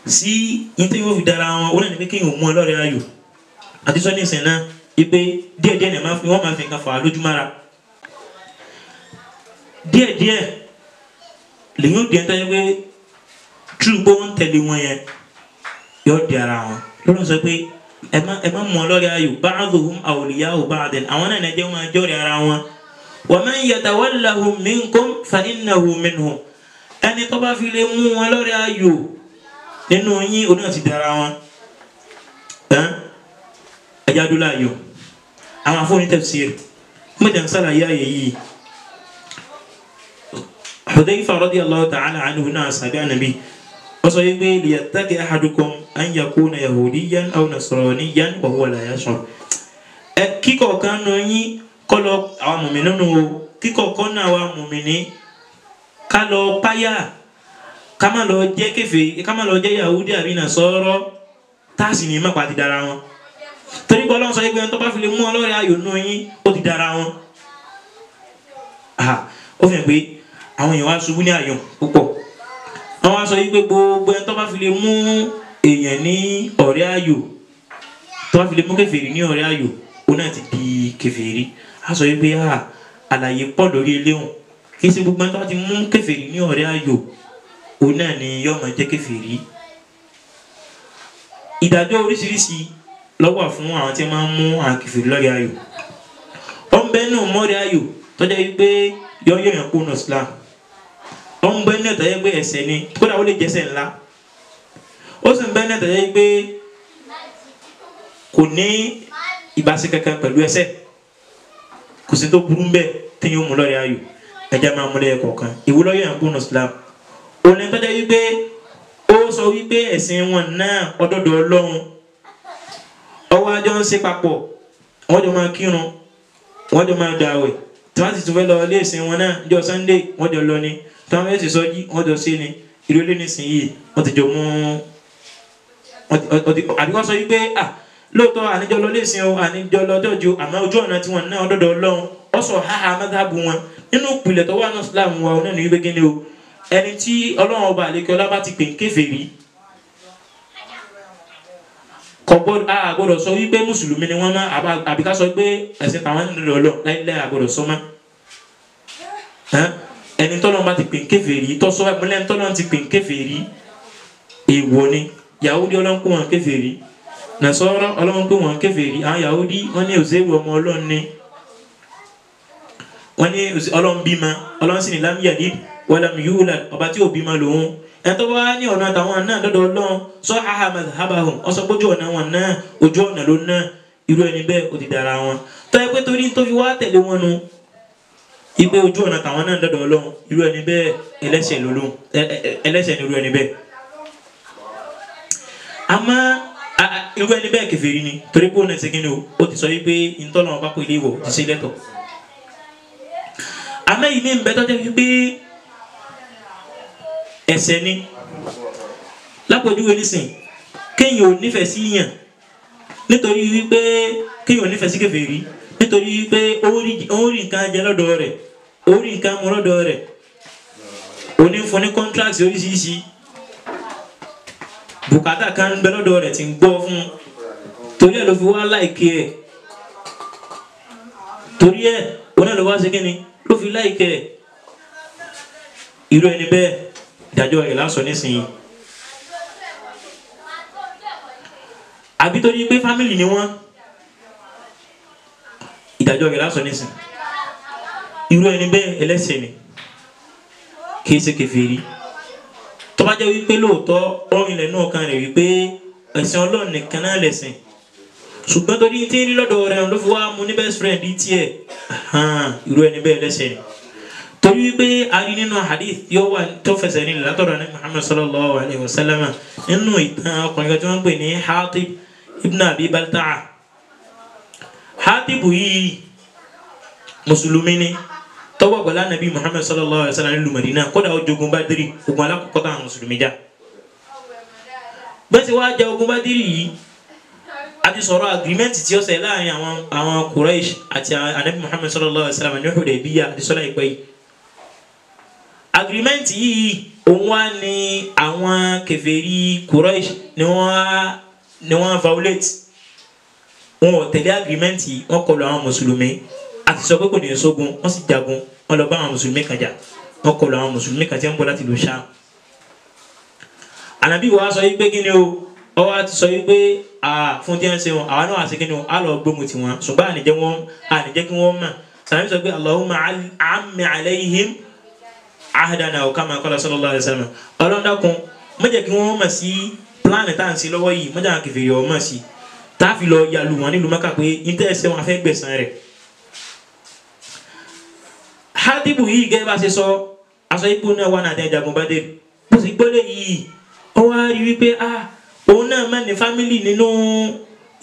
sí yín tí yóò fi dára wọn, òun náà ní pé kéèyàn mú ọ lọ́rẹ́ ayò. Àti sọ ní ìsìn náà wípé díẹ̀díẹ̀ ní wọ́n máa fi nǹkan fà á lójúmára, díẹ̀díẹ̀ lèyìn ó di ẹni tó yẹ pé túrú pé wọ́n ń tẹ̀lé wọn yẹn yóò di ara wọn. Lọ́dún sọ pé ẹ má mú ọ lọ́rẹ́ ayò, ba'duhum awliya'u ba'din, àwọn náà jẹ́ wọn jọ́rẹ̀ ara wọn. Wa man yatawallahum minkum fa innahu minhum, ẹni tó bá fi lè mú wọn lọ́rẹ́ ayò nínú yín, òun náà ti dára wọn. Ẹja dúró ayò àwọn afọ́ni tafsir mọ̀jà ń sàlàyé àyè yìí. Hudhayfa radiyallahu ta'ala anhu náà sàbí ànàbí wọ́n sọ wípé liyattaqi ahadukum an yakuna yahudiyan aw nasraniyan wa huwa la yash'ur. Ẹ kíkọ̀ kan nù yín kọ́ lọ àwọn mùmí nínú o, kíkọ̀ kan náà àwọn mùmí ká lọ páyà, ká má lọ jẹ́ kèfèrí, ká má lọ jẹ́ yahudi àbí nasọ́rọ́, táàsì ní mọ̀pá ti dára wọn. Torí pé Ọlọ́run sọ pé ẹni tó bá fi lè mú ọlọ́rẹ́ ayò nù yín, ó ti dára wọn. Ó fi hàn pé àwọn èèyàn wá ṣubú ní ayò púpọ̀. Wọ́n wá sọ wípé gbogbo ẹni tó bá fi lè mú èèyàn ní ọ̀rẹ́ ayò, tó bá fi lè mú kèfèrí ní ọ̀rẹ́ ayò, òun náà ti di kèfèrí. A sọ wípé àlàyé pọ̀ lórí eléhùn. Kì í ṣe gbogbo ẹni tó bá ti mú kèfèrí ní ọ̀rẹ́ ayò, òun náà ni yóò máa jẹ́ kèfèrí. Ìdájọ́ oríṣiríṣi ló wà fún àwọn tí máa ń mú àwọn kèfèrí lọ́rẹ́ ayò. Ó ń bẹ nínú mọ́rẹ́ ayò tó jẹ́ wípé yóò yọ̀yàn kó nù Islam. Ó ń bẹ nínú tó jẹ́ pé ẹ̀ṣẹ̀ ni, kódà ó lè jẹ́ṣẹ̀ ńlá. Ó sì ń bẹ nínú tó jẹ́ wípé kò ní ìbáṣe kankan pẹ̀lú ẹ̀ṣẹ̀, kò sí tó burú ń bẹ tí yóò mú lọ́rẹ́ ayò. Ẹja máa mú lẹ́yìn kọ̀ọ̀kan. Ìwọ ló yọ̀yàn kó nù Islam. Òun ni tó jẹ́ wípé ó sọ wípé ẹ̀sìn wọn náà ọdọọdọ Ọlọ́run, ọwọ́ àjọ ń ṣe papọ̀, wọ́n jọ máa kírun, wọ́n jọ máa gbààwẹ̀, tí wọ́n sì tún fẹ́ lọ ilé ìsìn wọn náà jọ Sunday wọ́n jọ lọ ni, tí wọ́n fẹ́ sì sọ́jí wọ́n jọ ṣe ni. Irú ilé nísìnyí wọ́n ti jọ mú, àbí wọ́n sọ wípé lóòótọ́ àníjọ lọ ilé ìsìn o, àníjọ lọ jọ́jú, àmọ́ ojú ọ̀nà tí wọ́n náà ọdọọdọ Ọlọ́run, ó sọ háhá mọ́tàbù wọn nínú ìpìlẹ̀ tó wà ní Islam wa náà ní wípé kíni o, ẹni tí Ọlọ́run ọba àlekè ọlá bá ti pè ń kèfèrí, kò gbọ́dọ̀, a gbọ́dọ̀ sọ wípé mùsùlùmí ni wọ́n mọ́, àbí ká sọ pé ẹ̀sìn tàwọn nínú Ọlọ́run láíláí a gbọ́dọ̀ sọ mọ́. Ẹni tọ́lọ́run bá ti pè ń kèfèrí, tọ́sọ́ ẹ̀múlẹ̀ tọ́lọ́run ti pè ń kèfèrí, èèwọ̀ ni. Yahudi Ọlọ́run pè wọ́n kèfèrí, Nasara Ọlọ́run pè wọ́n kèfèrí. Àwọn Yahudi wọ́n ní Òsèré ọmọ Ọlọ́run ni, wọ́n ní Ọlọ́run bímọ, Ọlọ́run sì ní lam yalid walam yulad, ọba tí ò bímọ lòun. Ẹni tó bá ní ọ̀nà àtàwọn náà dọ́dọ̀ Ọlọ́run sọ haha madhhabahum, ọsọ gbójú ọ̀nà wọn náà ojú ọ̀nà ló ná, irú ẹni bẹ́ẹ̀ ó ti dára wọn. Tó yẹ pé torí tó fi wá tẹ̀lé wọn nu ipe ojú ọ̀nà àtàwọn náà dọ́dọ̀ Ọlọ́run, irú ẹni bẹ́ẹ̀ ẹlẹ́ṣẹ̀ lòlóhùn, ẹlẹ́ṣẹ̀ ni irú ẹni bẹ́ẹ̀. Àmọ́ irú ẹni bẹ́ẹ̀ kèfèrí ni, torí pé ó náà ṣe kí ni o, ó ti sọ wípé ìtọ́lọ́wọ́n bá pè é léwọ̀ ti ṣe lẹ́tọ̀. Àmọ́ ìmí ń bẹ tó jẹ́ wípé ẹ̀ṣẹ̀ ni. Lápòjúwe nísìn, kéèyàn ò nífẹ̀ẹ́ sí yàn nítorí wípé kéèyàn ò nífẹ̀ẹ́ sí kèfèrí, nítorí wípé ó rí nǹkan jẹ lọ́dọ̀ rẹ̀, ó rí nǹkan mu lọ́dọ̀ rẹ̀, òní fún ní contract oríṣiríṣi, bùkátà kan ń bẹ lọ́dọ̀ rẹ̀ tí ń gbọ́ fún un, torí ẹ̀ ló fi wá láìkí ẹ̀, torí ẹ̀ òun náà ló wá ṣe kíni ló fi láìkí ẹ̀. Irú ẹni bẹ́ẹ̀ ìdájọ́ rẹ̀ lásán nísìnyí. Àbí torí pé fámìlì ni wọ́n, ìdájọ́ rẹ̀ lásán nísìnyí. Irú ẹni bẹ́ẹ̀ ẹlẹ́ṣẹ̀ ni, kìí ṣe kèfèrí. Tó bá jẹ́ wípé lóòótọ́ ọ̀rìn ilẹ̀ náà kan rẹ̀ wípé ẹ̀sìn Ọlọ́run nìkan náà lẹ̀sìn, ṣùgbọ́n torí tí ń rí lọ́dọ̀ rẹ̀ ló fi wá mú ní best friend tiẹ̀, irú ẹni bẹ́ẹ̀ ẹlẹ́ṣẹ̀ ni. Torí wípé a rí nínú hadith yóò wà tó fẹsẹ̀ ní látọ̀dọ̀ ní Muhammad sallallahu alayhi wa sallam nínú ìtàn ọkùnrin kan tí wọ́n ń pè ní Hatib ibn Abi Balta'a. Hatib yìí mùsùlùmí ni tọwọ́ pẹ̀lú anabi Muhammad sallallahu alayhi wa sallam nílùú Madina, kódà ó jogun Badiri, ogun alákọ̀ọ́kọ́ táwọn mùsùlùmí jà. Bẹ́ẹ̀ sì wá ja ogun Badiri yìí, a ti sọ̀rọ̀ agreement tí ó ṣe láàrin àwọn Quraysh àti anabi Muhammad sallallahu alayhi wa sallam ní Hudaybiyah àti sọ́lá ìpẹ́ yìí. Agreement yìí òun wá ní àwọn kèfèrí Quraysh ni wọ́n violate, wọn ò tẹ̀lé agreement yìí, wọ́n kọlù àwọn mùsùlùmí. A ti sọ pé kò ní sógun, wọ́n sì jagun, wọ́n lọ bá àwọn mùsùlùmí kan jà, wọ́n kọlù àwọn mùsùlùmí kan tí wọ́n ń bọ̀ láti ìlú Ṣáàm. Ànábì wa sọ yìí pé kí ni o, ọ wá ti sọ yìí pé fún tí wọ́n ṣe wọn, àwa náà àti kí ni o, á lọ gbógun tiwọn, ṣùgbọ́n àníjẹ́ kí wọ́n mọ̀. Sàlámì sọ pé Allahumma ammi alayhim ahdana o kama qala sallallahu alayhi wa sallam. Ọlọ́run dákun, má jẹ́ kí wọ́n mọ̀ sí pílánì tá à ń ṣe lọ́wọ́ yìí, má jẹ́ àwọn kèfèrí ó mọ̀ sí, tá a fi lọ yàlù wọn nílùú Mẹ́kà pé ní tẹ́ ẹ ṣe wọn afẹ́ gbẹ̀san rẹ̀. Hátìbù yìí gẹ́gẹ́ bá ṣe sọ, aṣọ ipò náà wà náà jagun Badr. Bó ṣe gbọ́lé yìí, ó wá rí wípé òun náà má ní fámìlì nínú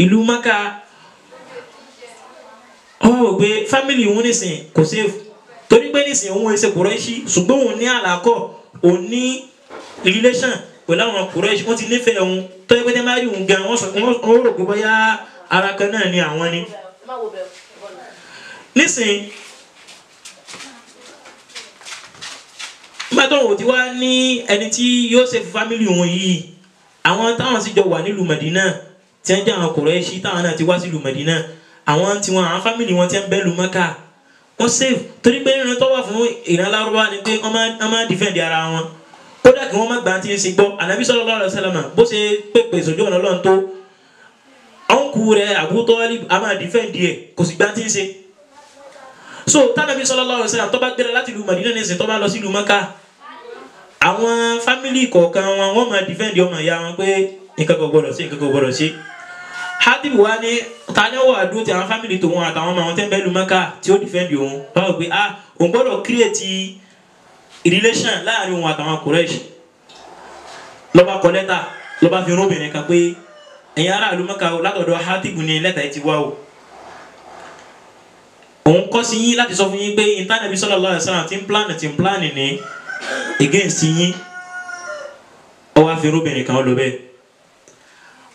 ìlú Mẹ́kà. Ó wò pé fámìlì òun nísìn kò safe, torí pé nísìn òun ṣe Kùrẹ́ṣì, ṣùgbọ́n òun ní àlàkọ̀, òun ní relation pẹ̀lú àwọn Kùrẹ́ṣì, wọ́n ti nífẹ̀ẹ́ òun, tó yẹ pé tẹ́ bá rí òun gan, wọ́n rò pé bóyá ara kan náà ni àwọn ni. Nísìn nígbà tó òun ti wá ní ẹni tí yóò ṣe fámìlì òun yìí, àwọn táwọn sì jọ wà nílùú Mẹdínà tí wọ́n jẹ́ àwọn Kùrẹ́ṣì táwọn náà ti wá sílùú Mẹdínà, àwọn tí wọn àwọn fámìlì wọn ti ń bẹ lù Mẹ́kà, wọ́n save, torí pé ìran tó wà fún ìran Lárúbáwá ni pé wọ́n máa defend ara wọn, kódà kí wọ́n má gbà tí ń ṣe gbọ́. Ànábì sallallahu alaihi wasallam bó ṣe pèpè sójú ọ̀nà Ọlọ́run tó, ọ̀nkù rẹ̀ Abu Talib a máa defend ẹ̀, kò sì gbà tí ń ṣe. So tánàbí sallallahu alaihi wasallam tó bá gbéra láti ìlú Mẹdínà nísìn tó bá lọ sí ìlú Mẹ́kà, àwọn fámìlì kọ̀ọ̀kan wọn wọ́n máa defend ọmọ ìyá wọn pé nǹkan kò gbọdọ̀ sí, nǹkan kò gbọdọ̀ sí. Hatib wa ní tani wà dúró ti àwọn fámìlì tòun àtàwọn ọmọ àwọn tẹ́ ń bẹ lu Mẹ́kà tí ó defend òun, báwo pé òun gbọ́dọ̀ create relation láàrin òun àtàwọn Quraysh. Lọ́ba kọ lẹ́tà, lọ́ba fi rán obìnrin kan pé ẹ̀yin aráàlú Mẹ́kà o, látọ̀dọ̀ Hatib ní lẹ́tà yìí ti wá o, òun kọ́ sí yín láti sọ fún yín pé ìtànàbí sallallahu alaihi wasallam ti ń plan ní against yín. Ó wá fi rán obìnrin kan lọ bẹ́ẹ̀.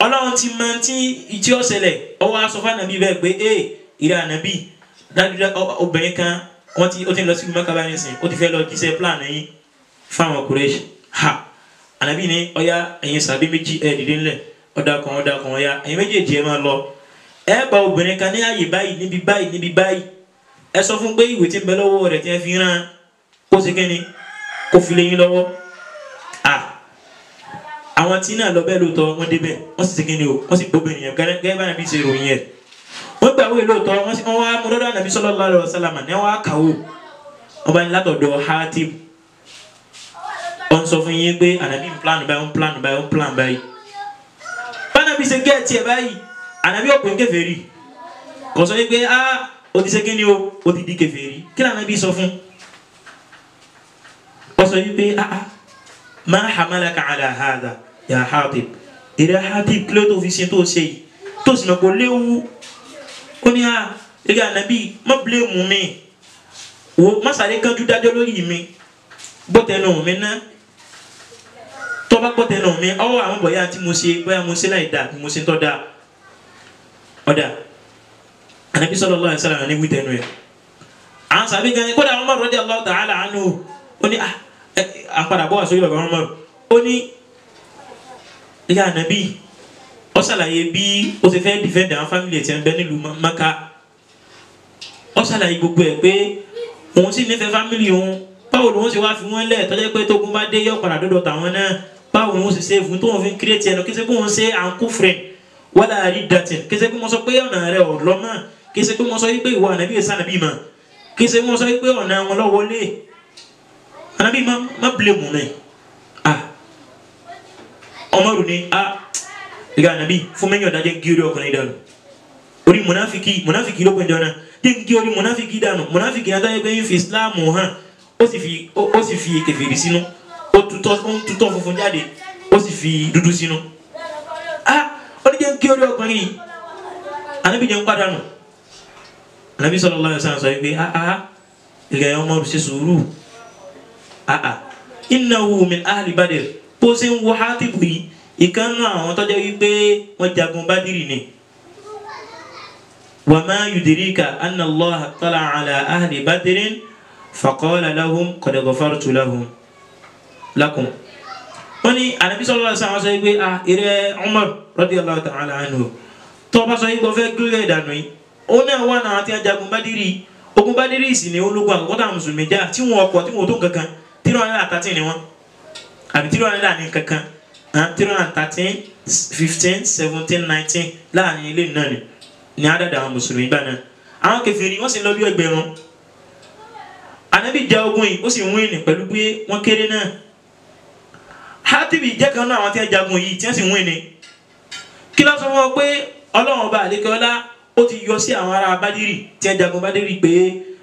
Ọlọ́run ti mọ tí ó ṣẹlẹ̀, ó wá sọ fún ànàbí bẹ́ẹ̀ pé ìrẹ́ ànàbí dájúdájú obìnrin kan wọ́n ti ó ti lọ sí Mẹ́kà báyìí nísìn, ó ti fẹ́ lọ jíṣẹ́ plan yín fáwọn Quraysh. Ha, ànàbí ní ọ̀yá ẹ̀yin sàbí méjì ẹ̀ dìde ńlẹ̀, ọ̀dà kan ọ̀yá ẹ̀yin méjèèjì ẹ̀ máa lọ, ẹ bá obìnrin kan ní ààyè báyìí níbi báyìí níbi báyìí, ẹ sọ fún pé ìwé tí ń bẹ lọ́wọ́ rẹ̀ tí ẹ fi rán kó ṣe kẹ́ni kó fi lé yín lọ́wọ́. Àwọn tí náà lọ bẹ́ẹ̀ lóòótọ́, wọ́n débẹ̀, wọ́n sì ṣe kí ni o, wọ́n sì gbóbìnrin yẹn gẹ́gẹ́ bá nàbí ṣe ròyìn ẹ̀. Wọ́n gbà wíwèé lóòótọ́, wọ́n wá mú lọ́dọ̀ ànàbí sallallahu alaihi wasallam ní wọ́n á kàwó. Wọ́n bá ní látọ̀dọ̀ Hatib. Wọ́n sọ fún yín pé ànàbí ń plan báyìí, ń plan báyìí, ń plan báyìí. Bánàbí ṣe gẹ́ẹ̀tì ẹ̀ báyìí, ànàbí ọ̀pẹ̀ ń kèfèrí. Kò sọ pé ó ti ṣe kí ni o, ó ti di kèfèrí. Kí lànàbí sọ fún? Wọ́n sọ wípé ma hamalaka ala hadha ya Hatib, ìrẹ́ Hatib kí ló tó fi ṣe tó ṣe yìí tó sì mọ̀ kó léwu. Ó ní ìrẹ́ ànábì má bílẹ̀mù mi, wò má sáré kánjú dájọ́ lórí mi, gbọ́tẹ̀nù mi ná, tó bá gbọ́tẹ̀nù mi ọwọ́ àwọn bọ̀yá tí mo ṣe bóyá mo ṣe láì dà mo ṣe tọ́ da ọ̀dà. Ànábì sallallahu alaihi wasallam ní wí tẹnu ẹ̀. Àwọn sàbí gan kódà Umar radiyallahu ta'ala anhu ó ní àpàdà bọ́ àsórí bàbá Umar, ó ní ìyá ànábì ó ṣàlàyé bí ó ti fẹ́ defend àwọn fámìlì ẹ̀ tí ń bẹ nílùú Mẹ́kà. Ó ṣàlàyé gbogbo ẹ̀ pé òun sì nífẹ̀ẹ́ fámìlì òun, báwo lòun ṣe wá fi wọ́n lẹ̀ tọ́jú pé tógun bá dé yọ padà dọ́dọ̀ tàwọn náà, báwo lòun ṣe ṣe fún tóun fi ń kírètì ẹnu, kí ṣe pé òun ṣe àǹkó friend wala riddatin, kí ṣe pé mo sọ pé ọ̀nà rẹ̀ ọ̀ lọ́mọ, kí ṣe pé mo sọ pé ìwọ ànábì ẹ̀ sànàbì mọ̀, kí ṣe mo sọ pé ọ̀nà wọn lọ́wọ́lé ànábì má blame mi. Umaru ni ìgbà ànábì fún mẹ́yìn ọ̀dá jẹ́ ń gé orí ọkùnrin dànù, orí mùnáfíkì ló pẹ̀jọ náà jẹ́ ń gé orí mùnáfíkì dànù, mùnáfíkì náà táyé pé ń fi Islam hàn, ó sì fi kèfèrí sínú, ó tutọ́ funfun jáde, ó sì fi dúdú sínú. Ah, ó ní jẹ́ ń kí orí ọkùnrin yìí, Ànábì jẹ́ ń pàdánù. Ànábì sallallahu alaihi wasallam sọ wípé ah ìrẹ̀ Umaru ṣe sùúrù, ah innahu min ahli Badr, bó ṣe ń wo Hátìbù yìí, ìkànnú àwọn tó jẹ́ wípé wọ́n jagun Bádìrì ni. Wa ma yudrika anna Allaha ittala'a ala ahli Badrin faqala lahum qad ghafartu lahum lakum. Wọ́n ní Ànábì sallallahu alaihi wasallam sọ wípé ah ìrẹ̀ Umar radiyallahu ta'ala anhu, tó bá sọ wípé ó fẹ́ gílẹ̀ ìdànù yìí, ó náà wà náà àti ajagun Bádìrì. Ogun Bádìrì sì ni ológun àkọ́kọ́ táwọn mùsùlùmí jà tí wọn ọkọ̀ tí wọn ò tó nǹkan kan, 313 ni wọn, àbí 300 ní kankan, 313, 15, 17, 19 láàrin ilé náà ni àdàdà àwọn mùsùlùmí gbà náà. Àwọn kèfèrí wọ́n sì ń lọ bí ẹgbẹ̀rún. Ànábì ja ogun yìí ó sì ń wíìnì pẹ̀lú pé wọ́n kéré náà. Hátìbì jẹ́ kan náà àwọn tí wọ́n jagun yìí tí wọ́n sì ń wíìnì. Kí ló sọ fún wọn pé Ọlọ́run ọba àlékè ọlá ó ti yọ sí àwọn ará Bádìrì tí wọ́n jagun Bádìrì pé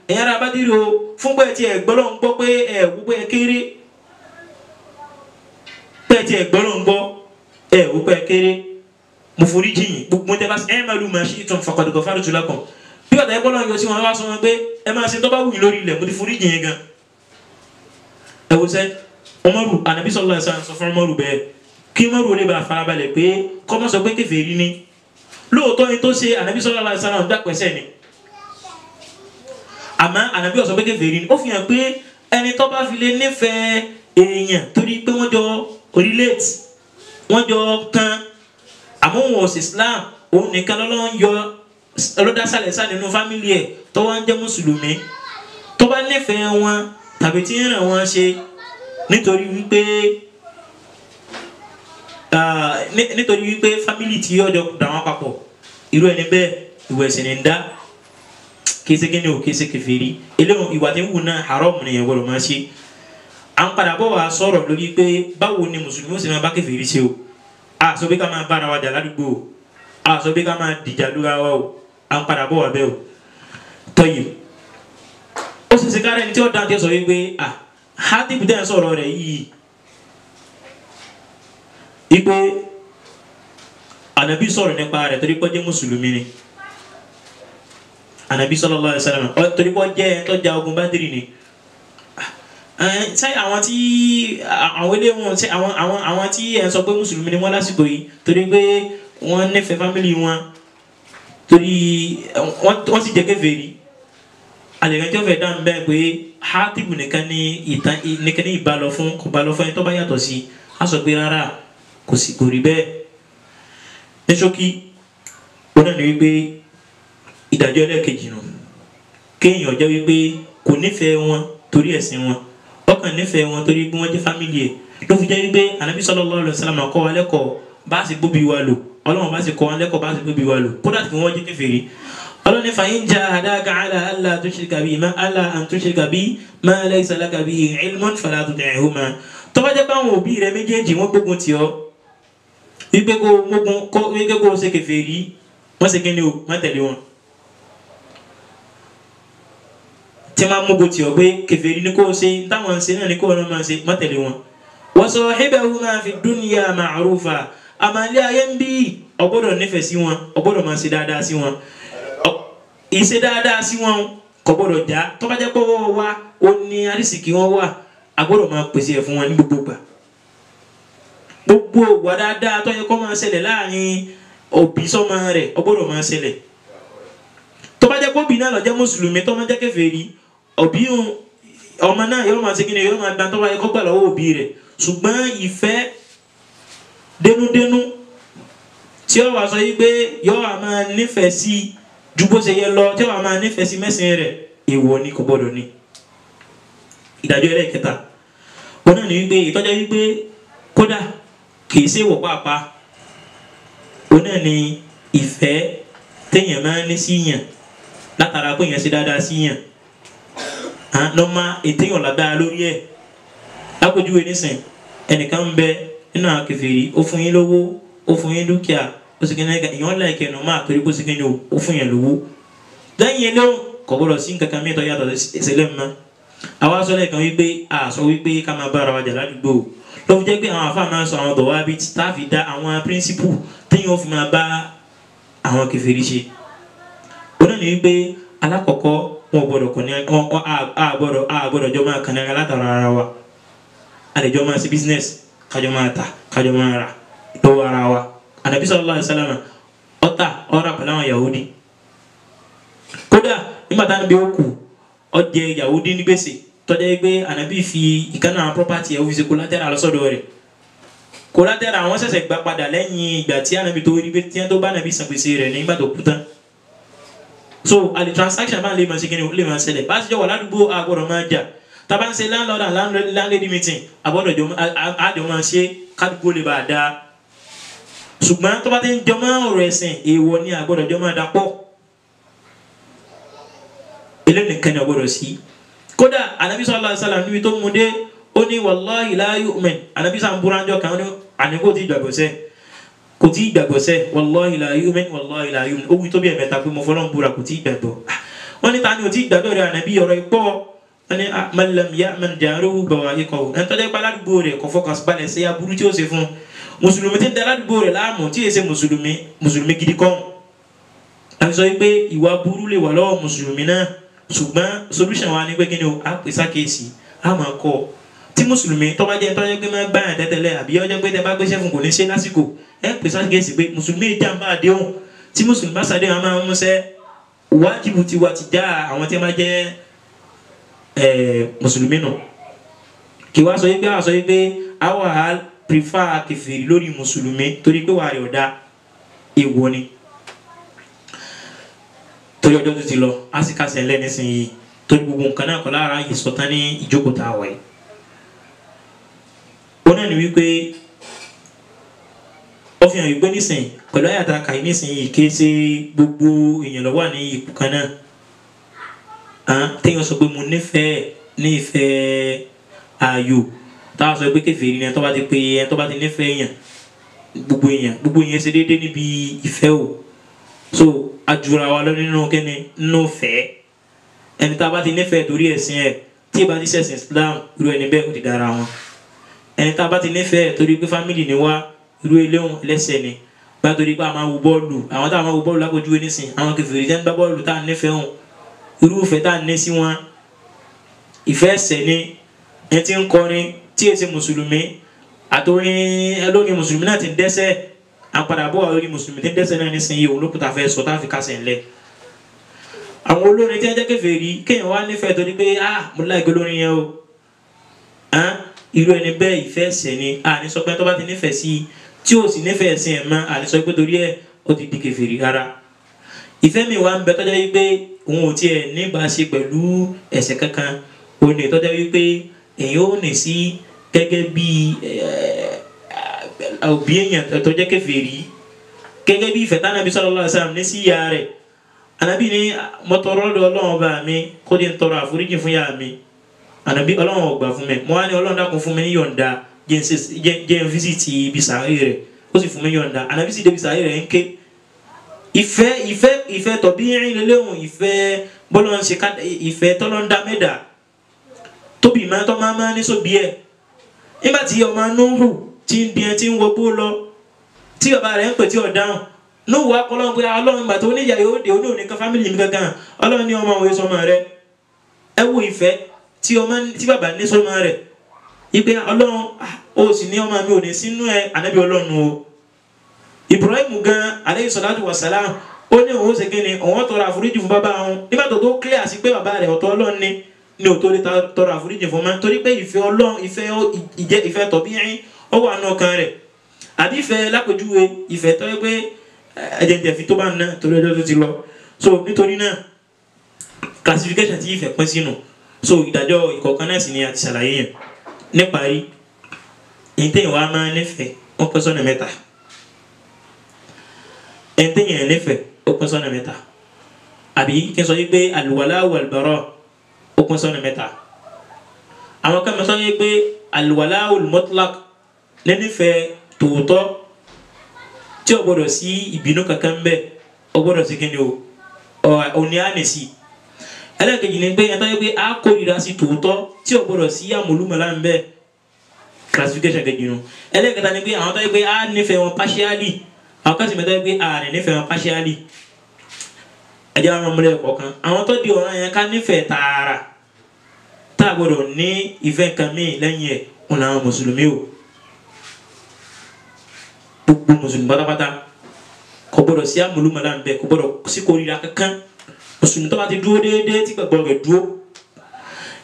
ẹ̀yin ará Bádìrì o, fún pé tí ẹ̀ gbọ́ lọ́n gbọ́ pé ẹ̀ wú pé ẹ kéré, pé tí ẹ̀ gbọ́ lọ́n gbọ́ ẹ̀ wú pé ẹ kéré, mo forí jìn gbogbo tẹ bá ẹ máa lu màá ṣe ìtàn faqad ghafartu lakum. Bí ọ̀tá ẹ̀kọ́ lọ́n yọ sí wọn wá sọ wọn pé ẹ máa ṣe tó bá wù yín lórí ilẹ̀, mo ti forí jìn yín gan. Ẹ wo sẹ́ Umaru, Ànábì sallallahu alaihi wasallam sọ fún Umaru bẹ́ẹ̀ kí Umaru lè bá farabalẹ̀ pé kọ́mọ́ sọ pé kèfèrí ni. Lóòótọ́ ni tó ṣe Ànábì sallallahu alaihi wasallam dápẹ́sẹ̀ ni, àmọ́ Ànábì ó sọ pé kèfèrí ni. Ó fi hàn pé ẹni tó bá fi lè nífẹ̀ẹ́ èèyàn torí pé wọ́n jọ relate, wọ́n jọ kan, àmọ́ òun ò sí Islam, òun nìkan lọ́lọ́ ń yọ ọlọ́dásálẹ̀ sá nínú fámìlì ẹ̀ tó wá ń jẹ́ mùsùlùmí, tó bá nífẹ̀ẹ́ wọn tàbí tí ń ràn wọ́n ṣe nítorí wípé fámìlì tí ọjọ́ dà wọ́n papọ̀, irú ẹni bẹ́ẹ̀ ìwẹ̀ ẹ̀sìn ní ń dá, kése kí ni o, kése kèfèrí. Eléwọn ìwà tí ń wù náà haram ni yẹn gbọ́dọ̀ máa ṣe. À ń padà bọ̀ wá sọ̀rọ̀ lórí pé báwo ni mùsùlùmí ó sì máa bá kèfèrí ṣe o. A sọ pé ká máa bára wa jà ládùúgbò o, a sọ pé ká máa dìjà lóra wa o, à ń padà bọ̀ wá bẹ́ẹ̀ o. Tọ́yì ó sì ṣe kára ẹni tí ó dáhùn tí ó sọ wípé à Hátìbù tẹ́ ń sọ̀rọ̀ rẹ̀ yìí wípé Ànábì sọ̀rọ̀ nípa rẹ̀ torí pé ó jẹ́ mùsùlùmí ni. Ànábì sallallahu alaihi wasallam torí pé ó jẹ́ ẹni tó ja ogun Bádìrì ni. Ṣé àwọn tí àwọn ilé wọn, ṣé àwọn tí ẹ̀ ń sọ pé mùsùlùmí ni wọ́n lásìkò yìí torí pé wọ́n nífẹ̀ẹ́ fámìlì wọn, torí wọ́n sì jẹ́ kèfèrí. Àlèrè tí ó fẹ́ dáhùn bẹ́ẹ̀ pé Hátìbù nìkan ní ìtàn nìkan ní ìbálò fún, kò bálò fún ẹni tó bá yàtọ̀ sí, á sọ pé rárá kò sì kò rí bẹ́ẹ̀. Ní ṣókí, ó náà ní wípé ìdájọ́ ẹlẹ́ẹ̀kejì nù, kéèyàn jẹ́ wípé kò nífẹ̀ẹ́ wọn torí ẹ̀sìn wọn, ọkàn nífẹ̀ẹ́ wọn torí pé wọ́n jẹ́ fámìlì ẹ̀. Ló fi jẹ́ wípé Ànábì sallallahu alaihi wasallam kọ́ wa lẹ́kọ̀ọ́ bá a sì gbóbi wa lò, Ọlọ́run bá sì kọ́ wa lẹ́kọ̀ọ́ bá a sì gbóbi wa lò, kódà tí wọ́n jẹ́ kèfèrí. Ọlọ́run fa in jahadaka ala alla tushrika bi ma alla an tushrika bi ma laysa laka bihi ilmun fala tuti'huma. Tó bá jẹ́ pé àwọn òbí rẹ méjèèjì wọ́n gbógun tì ọ́ wípé kó mógun kó wípé kó ṣe kèfèrí, wọ́n ṣe kíni o, wọ́n tẹ̀lé wọn. Tí wọ́n mógun tì ọ́ pé kèfèrí ni kó ṣe, táwọn ń ṣe náà ni kó wọn máa ṣe, wọ́n tẹ̀lé wọn. Wa sahibahuma fi dunya ma'rufa. Àmọ́ ilé ayé ń bí, o gbọ́dọ̀ nífẹ̀ẹ́ sí wọn, o gbọ́dọ̀ máa ṣe dáadáa sí wọn. Ìṣe dáadáa sí wọn kò gbọ́dọ̀ já. Tó bá jẹ́ pé ọwọ́ wa ó ní àrísìkí wọn wà, a gbọ́dọ̀ máa pèsè ẹ̀ fún wọn ní gbogbo ìgbà. Gbogbo ìwà dáadáa tó yẹ kó máa ṣẹlẹ̀ láàrin òbí sọ́mọ rẹ̀, ó gbọ́dọ̀ máa ṣẹlẹ̀. Tó bá jẹ́ pé òbí náà ló jẹ́ mùsùlùmí tó máa jẹ́ kèfèrí, òbí ọmọ náà yóò máa ṣe kí ni, yóò máa gba tó bá yẹ kó gbà lọ́wọ́ òbí rẹ̀. Ṣùgbọ́n ìfẹ́ dénúdénú tí ó wá sọ yí pé yóò wá máa nífẹ̀ẹ́ sí ju bó ṣe yẹ lọ, tí ó wá máa nífẹ̀ẹ́ sí mẹ́sìn rẹ̀, èèwọ̀ ni, kò gbọ́dọ̀ ní. Ìdájọ́ ẹlẹ́ẹ̀kẹta òun náà ní wípé ìtọ́jọ́ wípé kódà kìí ṣe wọ̀ pàápàá, òun náà ní ìfẹ́ téèyàn máa ń ní sí yàn látara pé èèyàn ṣe dáadáa sí yàn, lọ́mọ ètéèyàn lágbára lórí ẹ̀. Lápèjúwe nísìn, ẹnìkan ń bẹ nínú àwọn kèfèrí, ó fún yín lówó, ó fún yín dúkìá, ó sì kí ní èèyàn láìkẹ́ ẹnu máa torí kó sì kí ní ó fún yẹn lówó. Lẹ́yìn eléwọ̀n kò gbọ́dọ̀ sí nǹkan kan mìíràn tó yàtọ̀ sílẹ̀ mọ́. Àwa sọ lẹ́ẹ̀kan wípé a sọ wípé ká máa bára wa jà ládùúgbò ló fi jẹ́ pé àwọn àfáà máa ń sọ àwọn dọ̀wábí tá a fi dá àwọn píríncípù téèyàn fi máa bá àwọn kèfèrí ṣe. Ó náà ní wípé alákọ̀ọ́kọ́ wọn gbọ́dọ̀ kàn ní a gbọ́dọ̀ jọ máa kàn ní ara látara ara wa. A lè jọ máa ṣe business, kájọ máa tà, kájọ máa rà lọ́wọ́ ara wa. Ànábì sallallahu alaihi wasallam ọ̀tà ọ̀rà pẹ̀lú àwọn Yahudi. Kódà nígbà táwọn bí ó kù ó jẹ Yahudi ní gbèsè tọ́jà pé Ànábì fi ìkànnà àwọn property ẹ̀ ó fi ṣe collateral lọ́sọ̀dọ̀ rẹ̀. Collateral àwọn ṣẹ̀ṣẹ̀ gbà padà lẹ́yìn ìgbà tí Ànábì tó rí pé tí wọ́n tó bá Ànábì san gbèsè rẹ̀ nígbà tó kú tán. So àlè transaction bá lè máa ṣe kíni lè máa ṣẹlẹ̀. Bá a ṣe jọ wà ládùúgbò a gbọ́dọ̀ máa jà. Tá bá ń ṣe landlord and landlady meeting a gbọ́dọ̀ jọ máa ṣe kádùúgbò lè bá a dáa. Ṣùgbọ́n tó bá ti ń jọ mọ́ ọ̀rọ̀ ẹ̀sìn èèwọ̀ ni a gbọ́dọ̀ jọ máa dapọ̀. Eléyìí nìkan ni a gbọ́dọ̀ sí. Kódà Ànábì sallallahu alaihi wasallam níbi tó mú dé ó ní wallahi la yu'min. Ànábì sàn búra ńjọ́ kan ó ní àní kò tí ì gbàgbọ́ sẹ́, kò tí ì gbàgbọ́ sẹ́, wallahi la yu'min, wallahi la yu'min. Ó wí tó bí ẹ̀mẹ́ta pé mo fọlọ́n búra kò tí ì gbàgbọ́. Wọ́n ní ta ni ò tí ì gbàgbọ́ rẹ̀ Ànábì ọ̀rọ̀ ìpọ́. Wọ́n ní man lam ya'man jaruhu bawa'iqahu. Ẹni tó jẹ́ pé aládùúgbò rẹ̀ kò fọkàn balẹ̀ sí aburú tí ó ṣe fún un. Mùsùlùmí tí ń da aládùúgbò rẹ̀ láàmú tí èsè mùsùlùmí, mùsùlùmí gidi kọ́. A sọ pé ìwà burú lè wà lọ́wọ́ mùsùlùmí náà, ṣùgbọ́n solution wa ni pé kí ni o, a pè sákèésì, a máa kọ́. Tí mùsùlùmí tó bá jẹ́ tó jẹ́ pé máa gbáyàn tẹ́tẹ́lẹ̀ àbí ó jẹ́ pé tẹ́ bá gbéṣẹ́ fún kò ní ṣe lásìkò, ẹ pè sákèésì pé mùsùlùmí jàǹbá àdéhùn. Tí mùsùlùmí bá ṣàdéhùn a máa ń múṣẹ́ wájibù tiwa ti já àwọn tí wọ́n bá jẹ́ mùsùlùmí nù. Kí wá sọ pé a sọ pé àwa á prefer kèfèrí lórí mùsùlùmí torí pé wàá rẹ̀ ọ̀dà èèwọ̀ ni. Torí ọjọ́ tó ti lọ, a sì kásẹ̀ ńlẹ̀ nísìnyí torí gbogbo nǹkan náà kọ́ lára yìí sọ̀tán ní ìjókòó tá a wà yìí. Ó náà ní wípé ó fi hàn wípé nísìnyí pẹ̀lú àyàtà kàyí nísìnyí kì í ṣe gbogbo èèyàn ló wà ní ipò kan náà. Téèyàn sọ pé mo nífẹ̀ẹ́ ní ìfẹ́ ayò, táwa sọ pé kèfèrí ni ẹni tó bá ti pé ẹni tó bá ti nífẹ̀ẹ́ èèyàn, gbogbo èèyàn ṣe déédéé níbi ìfẹ́ o. So ajura wa lọ nínú kíni nínú fẹ́. Ẹni tá a bá ti nífẹ̀ẹ́ torí ẹ̀sìn ẹ̀ tí ì bá ti ṣẹ̀sìn Islam irú ẹni bẹ́ẹ̀ ó ti dára wọn. Ẹni tá a bá ti nífẹ̀ẹ́ torí pé fámìlì ni wá irú eléhùn ẹlẹ́sẹ̀ ni. Bá torí pé a máa wo bọ́ọ̀lù, àwọn tá a máa wo bọ́ọ̀lù lápòjúwe nísìn, àwọn kèfèrí tẹ́ ń gbá bọ́ọ̀lù tá a nífẹ̀ẹ́ hùn, irú ìfẹ́ tá a ní sí wọn ìfẹ́ ẹ̀sẹ̀ ni. Ẹni tí ń kọrin tí èsì mùsùlùmí àtòrin ẹlórin mùsùlùmí náà ti ń dẹ́ṣẹ̀, àpadàbọ̀ olórin mùsùlùmí tí ń dẹ́ṣẹ̀ náà nísìnyí òun ló kúta fẹ́ sọ tá a fi kásẹ̀ ńlẹ̀. Àwọn olórin tí wọ́n jẹ́ kèfèrí kéèyàn wá nífẹ̀ẹ́ torí pé ah mo láìpẹ́ olórin yẹn o, irú ẹni bẹ́ẹ̀ ìfẹ́ ẹ̀sẹ̀ ni. A ní sọ pé tó bá ti nífẹ̀ẹ́ sí i tí ò sì nífẹ̀ẹ́ ẹ̀sìn ẹ̀ mọ́, a ní sọ pé torí ẹ̀ ó ti di kèfèrí rárá. Ìfẹ́ mi wà ń bẹ tọ́jà wípé òun ò tiẹ̀ ní bá a ṣe pẹ̀lú ẹ̀ṣẹ̀ kankan, òun ní tọ́jà wípé èyàn ò ní sí gẹ́gẹ́ bí òbí èèyàn tó jẹ́ kèfèrí, gẹ́gẹ́ bí ìfẹ́ tánàbí sallallahu alaihi wasallam ní sí ìyá rẹ̀. Ànábì ní mo tọrọ lọ́dọ̀ Ọlọ́run ọba mi kó di ń tọrọ àforíjì fún ìyá mi. Ànábì Ọlọ́run ò gbà fún mi, mo wá ní Ọlọ́run dákun fún mi ní yọ̀ǹda jẹ́ n físìtì ibi sàárè rẹ̀, ó sì fún mi yọ̀ǹda. Ànábì sì débi sàárè rẹ̀ ń ké. Ìfẹ́ ìfẹ́ ìfẹ́ tọ̀bí rìn lélẹ́hùn, ìfẹ́ bọ́lọ́ ń ṣe ká ìfẹ́ tọ́lọ́ ń dá mẹ́dà tóbi máa tọ́ máa máa ní sóbi ẹ̀. Nígbà tí ọmọ Núhù tí ń di ẹ tí ń wọgbó lọ tí bàbá rẹ̀ ń pè tí ò dáhùn, Núhù wá kọ́ lọ́n pé Ọlọ́run ìgbà tó níyà yóò dé oní òní kan fámìlì mi kankan, Ọlọ́run ní ọmọ òye sọmọ rẹ̀. Ẹ wo ìfẹ́ tí ọmọ tí bàbá ní sọmọ rẹ̀ ìpè Ọlọ́run ó sì ní ọmọ mi ò ní sínú ẹ. Ànábì Ọlọ́run o Ibrahim gan aleyhi salatu wa salam ó ní òun ṣe kíni òun tọrọ àforíjì fún bàbá òun nígbà tó tó clear sí pé bàbá rẹ̀ ọ̀tọ̀ Ọlọ́run ni ní òtó lè tọrọ àforíjì fún ma torí pé ìfẹ́ Ọlọ́run ìfẹ́ ìjẹ́ ìfẹ́ tọ̀bí yín ó wà nù ọkàn rẹ̀. Àbí ìfẹ́ lápèjúwe ìfẹ́ tó yẹ pé ẹ̀jẹ̀jẹ̀ fi tó bá ń ná torí ọjọ́ tó ti lọ. So nítorí náà classification tí ìfẹ́ pín sínú, so ìdájọ́ ìkọ̀ọ̀kan náà sì ni a ti ṣàlàyé yẹn. Níparí, ẹni téèyàn wá máa nífẹ̀ẹ́ ó pín sọ́nà mẹ́ta. Ẹni téèyàn nífẹ̀ẹ́ ó pín sọ́nà mẹ́ta. Àbí kí n sọ yí pé àlùwàlá wal-bara ó pín sọ́nà mẹ́ta. Àwọn kan sọ yí pé àlùwàlá al-mutlaq nínífẹ̀ẹ́ tòótọ́ tí ó gbọ́dọ̀ sí ìbínú kankan ń bẹ, ó gbọ́dọ̀ sí kí ni o, òní á nì sí. Ẹlẹ́ẹ̀kejì ni pé ẹni tó yẹ pé a kórìíra sí tòótọ́ tí ò gbọdọ̀ sí àmúlùmọ̀lá ń bẹ, classification kejì nu. Ẹlẹ́ẹ̀kẹta ni pé àwọn tó yẹ pé a nífẹ̀ẹ́ wọn partially, àwọn kan sì mẹ́ta yẹ pé a ní nífẹ̀ẹ́ wọn partially. Ẹ jẹ́ àwọn ọmọdé kọ̀ọ̀kan àwọn tó di ọ̀ràn yẹn ká nífẹ̀ẹ́ tààrà tá a gbọdọ̀ ní ìfẹ́ kan míì lẹ́yìn ẹ̀, wọn làwọn mùsùlùmí o. Gbogbo mùsùlùmí pátápátá kò gbọdọ̀ sí àmúlùmọ̀lá ń bẹ, kò gbọdọ̀ sí kórìíra kankan. Mùsùlùmí tó bá ti dúró déédéé tí gbàgbọ́ rẹ̀ dúró.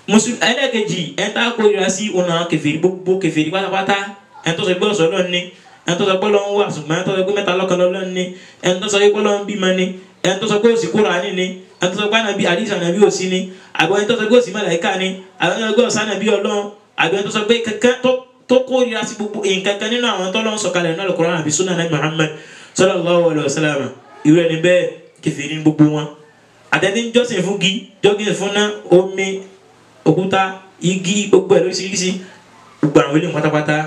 Mùsùlùmí ẹlẹ́ẹ̀kejì ẹni tá a kórìíra sí òun làwọn kèfèrí, gbogbo kèfèrí pátápátá. Ẹni tó sọ pé ọ̀sán Ọlọ́run ni, ẹni tó sọ pé Ọlọ́run wà ṣùgbọ́n ẹni tó sọ pé mẹ́ta lọ́kan Ọlọ́run ni, ẹni tó sọ pé Ọlọ́run bímọ ni, ẹni tó sọ pé òsì Kùránì ni, ẹni tó sọ pé ànàbí àdìsí ànàbí òsì ni, àbí ẹni tó sọ pé òsì màláíkà ni, àbí ẹni tó sọ pé òsì ànàbí Ọlọ́run, àbí ẹni tó sọ pé kankan tó kórìíra sí gbogbo nǹkan kan nínú àwọn tọ́lọ́run sọ̀kalẹ̀ nínú Al-Qur'an àbí sunnah Ànábì Muhammad sallallahu alaihi wasallam, irú ẹni bẹ́ẹ̀ kèfèrí ní gbogbo wọn. Àtẹni jọ́sìn fún gi, jọ́sìn fún ná, omi, òkúta, igi, gbogbo ẹ̀ lóríṣiríṣi, gbogbo àwọn eléyìí pátápátá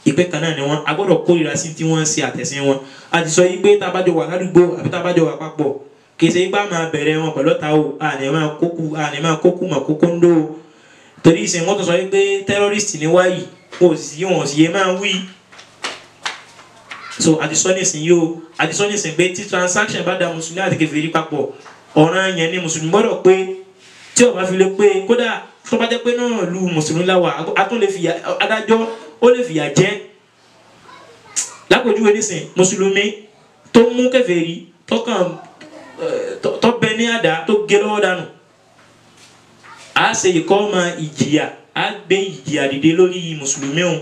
ìpè kan náà ni wọn. A gbọ́dọ̀ kórìíra sí tí wọ́n ń ṣe àtẹ̀sìn wọn. A ti sọ yìí pé tá a bá jọ wà ládùúgbò àbí tá a bá jọ wà papọ̀, kì í ṣe ipá máa bẹ̀rẹ̀ wọn pẹ̀lú ọ̀tá o, àní máa kókù, àní máa kókù mà kókó ń dó o. Torí ìsìn wọn tó sọ yìí pé terrorist ni wáyì, wọn ò sì wọn ò sì yé máa wí. So a ti sọ nísìnyí o, a ti sọ nísìnyí pé tí transaction bá da mùsùlùmí àti kèfèrí papọ̀, ọ̀ràn yẹn ni mùsùlùmí gbọ́dọ̀ pé tí ó bá fi lè pé, kódà tó bá jẹ́ pé náà lu mùsùlùmí láwà, a tún lè fìyà, adájọ́ ó lè fìyà jẹ. Lápòjúwe nísìn, mùsùlùmí tó mú kèfèrí tó kàn tó bẹ ní àdá tó gé lọ́wọ́ dànù, a ṣe ìkọ́ ọmọ ìjìyà, a gbé ìjìyà dìde lórí mùsùlùmí òun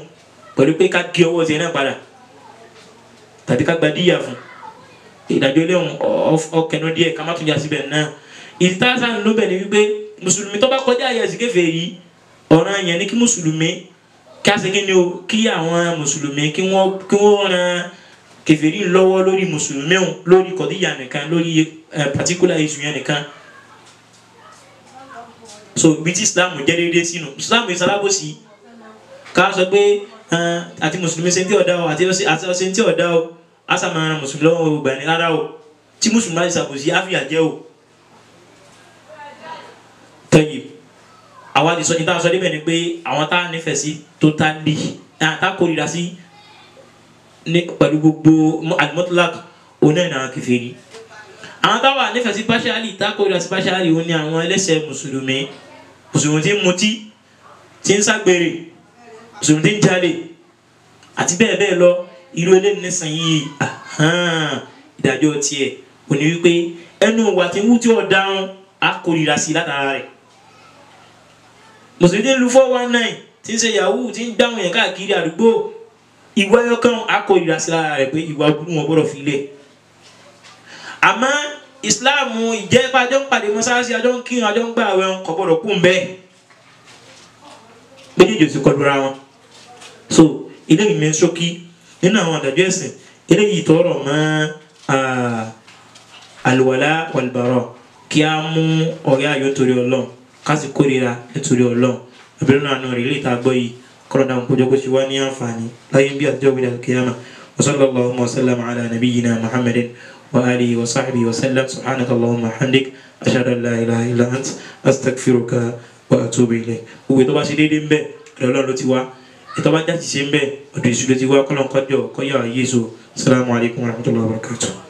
pẹ̀lú pé ká gé ọwọ́ tiẹ̀ náà padà tàbí ká gba díyà fún ìdájọ́ eléhùn ọkẹnu díẹ̀ ká má tún jà síbẹ̀ náà. Ìtàsán ló bẹ̀ ni wípé mùsùlùmí tó bá kọjá àyè sí kèfèrí, ọ̀ràn yẹn ni kí mùsùlùmí kí a ṣe kí ni o, kí àwọn mùsùlùmí kí wọ́n ran kèfèrí lọ́wọ́ lórí mùsùlùmí òun, lórí kọ̀díyà nìkan, lórí particular issue yẹn nìkan. So ibi tí Islam jẹ́ déédéé sínú, Islam ìsalábòsí ká sọ pé àti mùsùlùmí ṣe ń tí ọ̀dá o, àti ọ̀ṣẹ́ ń tí ọ̀dá o, a sà máa ran mùsùlùmí lọ́wọ́ gbogbo ẹni rárá o. Tí mùsùlùmí bá ti ṣàbòsí, á fìyà jẹ o. Tọ́yì àwa ti sọ ní tá a sọ débẹ̀ ni pé àwọn tá a nífẹ̀ẹ́ sí totally, tá a kórìíra sí ní pẹ̀lú gbogbo al-mutlaq, òun náà ní àwọn kèfèrí. Àwọn táwa nífẹ̀ẹ́ sí partially, tá a kórìíra sí partially, òun ní àwọn ẹlẹ́ṣẹ̀ mùsùlùmí, mùsùlùmí tí ń mutí, tí ń ságbèrè, mùsùlùmí tí ń jalè àti bẹ́ẹ̀ bẹ́ẹ̀ lọ. Irú eléyìí nísìnyí, ìdájọ́ tiẹ̀ òní wípé ẹnu wà tí ń wú tí ó dáhùn, á kórìíra sí látara rẹ̀. Mùsùlùmí tí ń lu 419, tí ń ṣe yahoo, tí ń dáhùn yẹn káàkiri àdúgbò, ìwà ẹyọkan á kórìíra sí lára rẹ̀ pé ìwà burú wọn gbọ́dọ̀ fi lẹ̀. Àmọ́ ìsìláàmù ìjẹ́ pé àjọ ń pàdé mọ́sáàsì, àjọ ń kírun, àjọ ń gbà àwẹ̀, wọn kò gbọ́dọ̀ kú ń bẹ́ẹ̀. Méjèèjì ò sì kọlu ra wọn. So eléyìí ní ṣókí nínú àwọn àdájọ́ ẹ̀sìn eléyìí tọrọ mọ́ àlùwàlá wàlùbárọ̀, kí á mú ọ̀rẹ́ ayọ̀ nítorí Ọlọ́run, ká sì kórìíra nítorí Ọlọ́run. Àbẹ̀rẹ̀ náà nù rí ilé ìta gbọ́ yìí, kọ́lọ́ dáhùn kójọ kó ṣe wá ní àǹfààní láyé bí àtijọ́ gbé dàgbé kíyámà. Wa sallallahu wa sallam ala nabiyyina Muhammadin wa alihi wa sahbihi wa sallam. Subhanaka Allahumma wa hamdik, ashhadu an la ilaha illa ant, astaghfiruka wa atubu ilayk. Gbogbo ètò bá ṣe déédéé ń bẹ, ọ̀dọ̀ Ọlọ́run ló ti wá. Ètò bá jáde ṣe ń bẹ, ọ̀dọ̀ èṣù ló ti wá. Kọ́lọ́n kọjọ kọ́yà Yéṣu. Assalamu alaikum wa rahmatullahi wa barakatuh.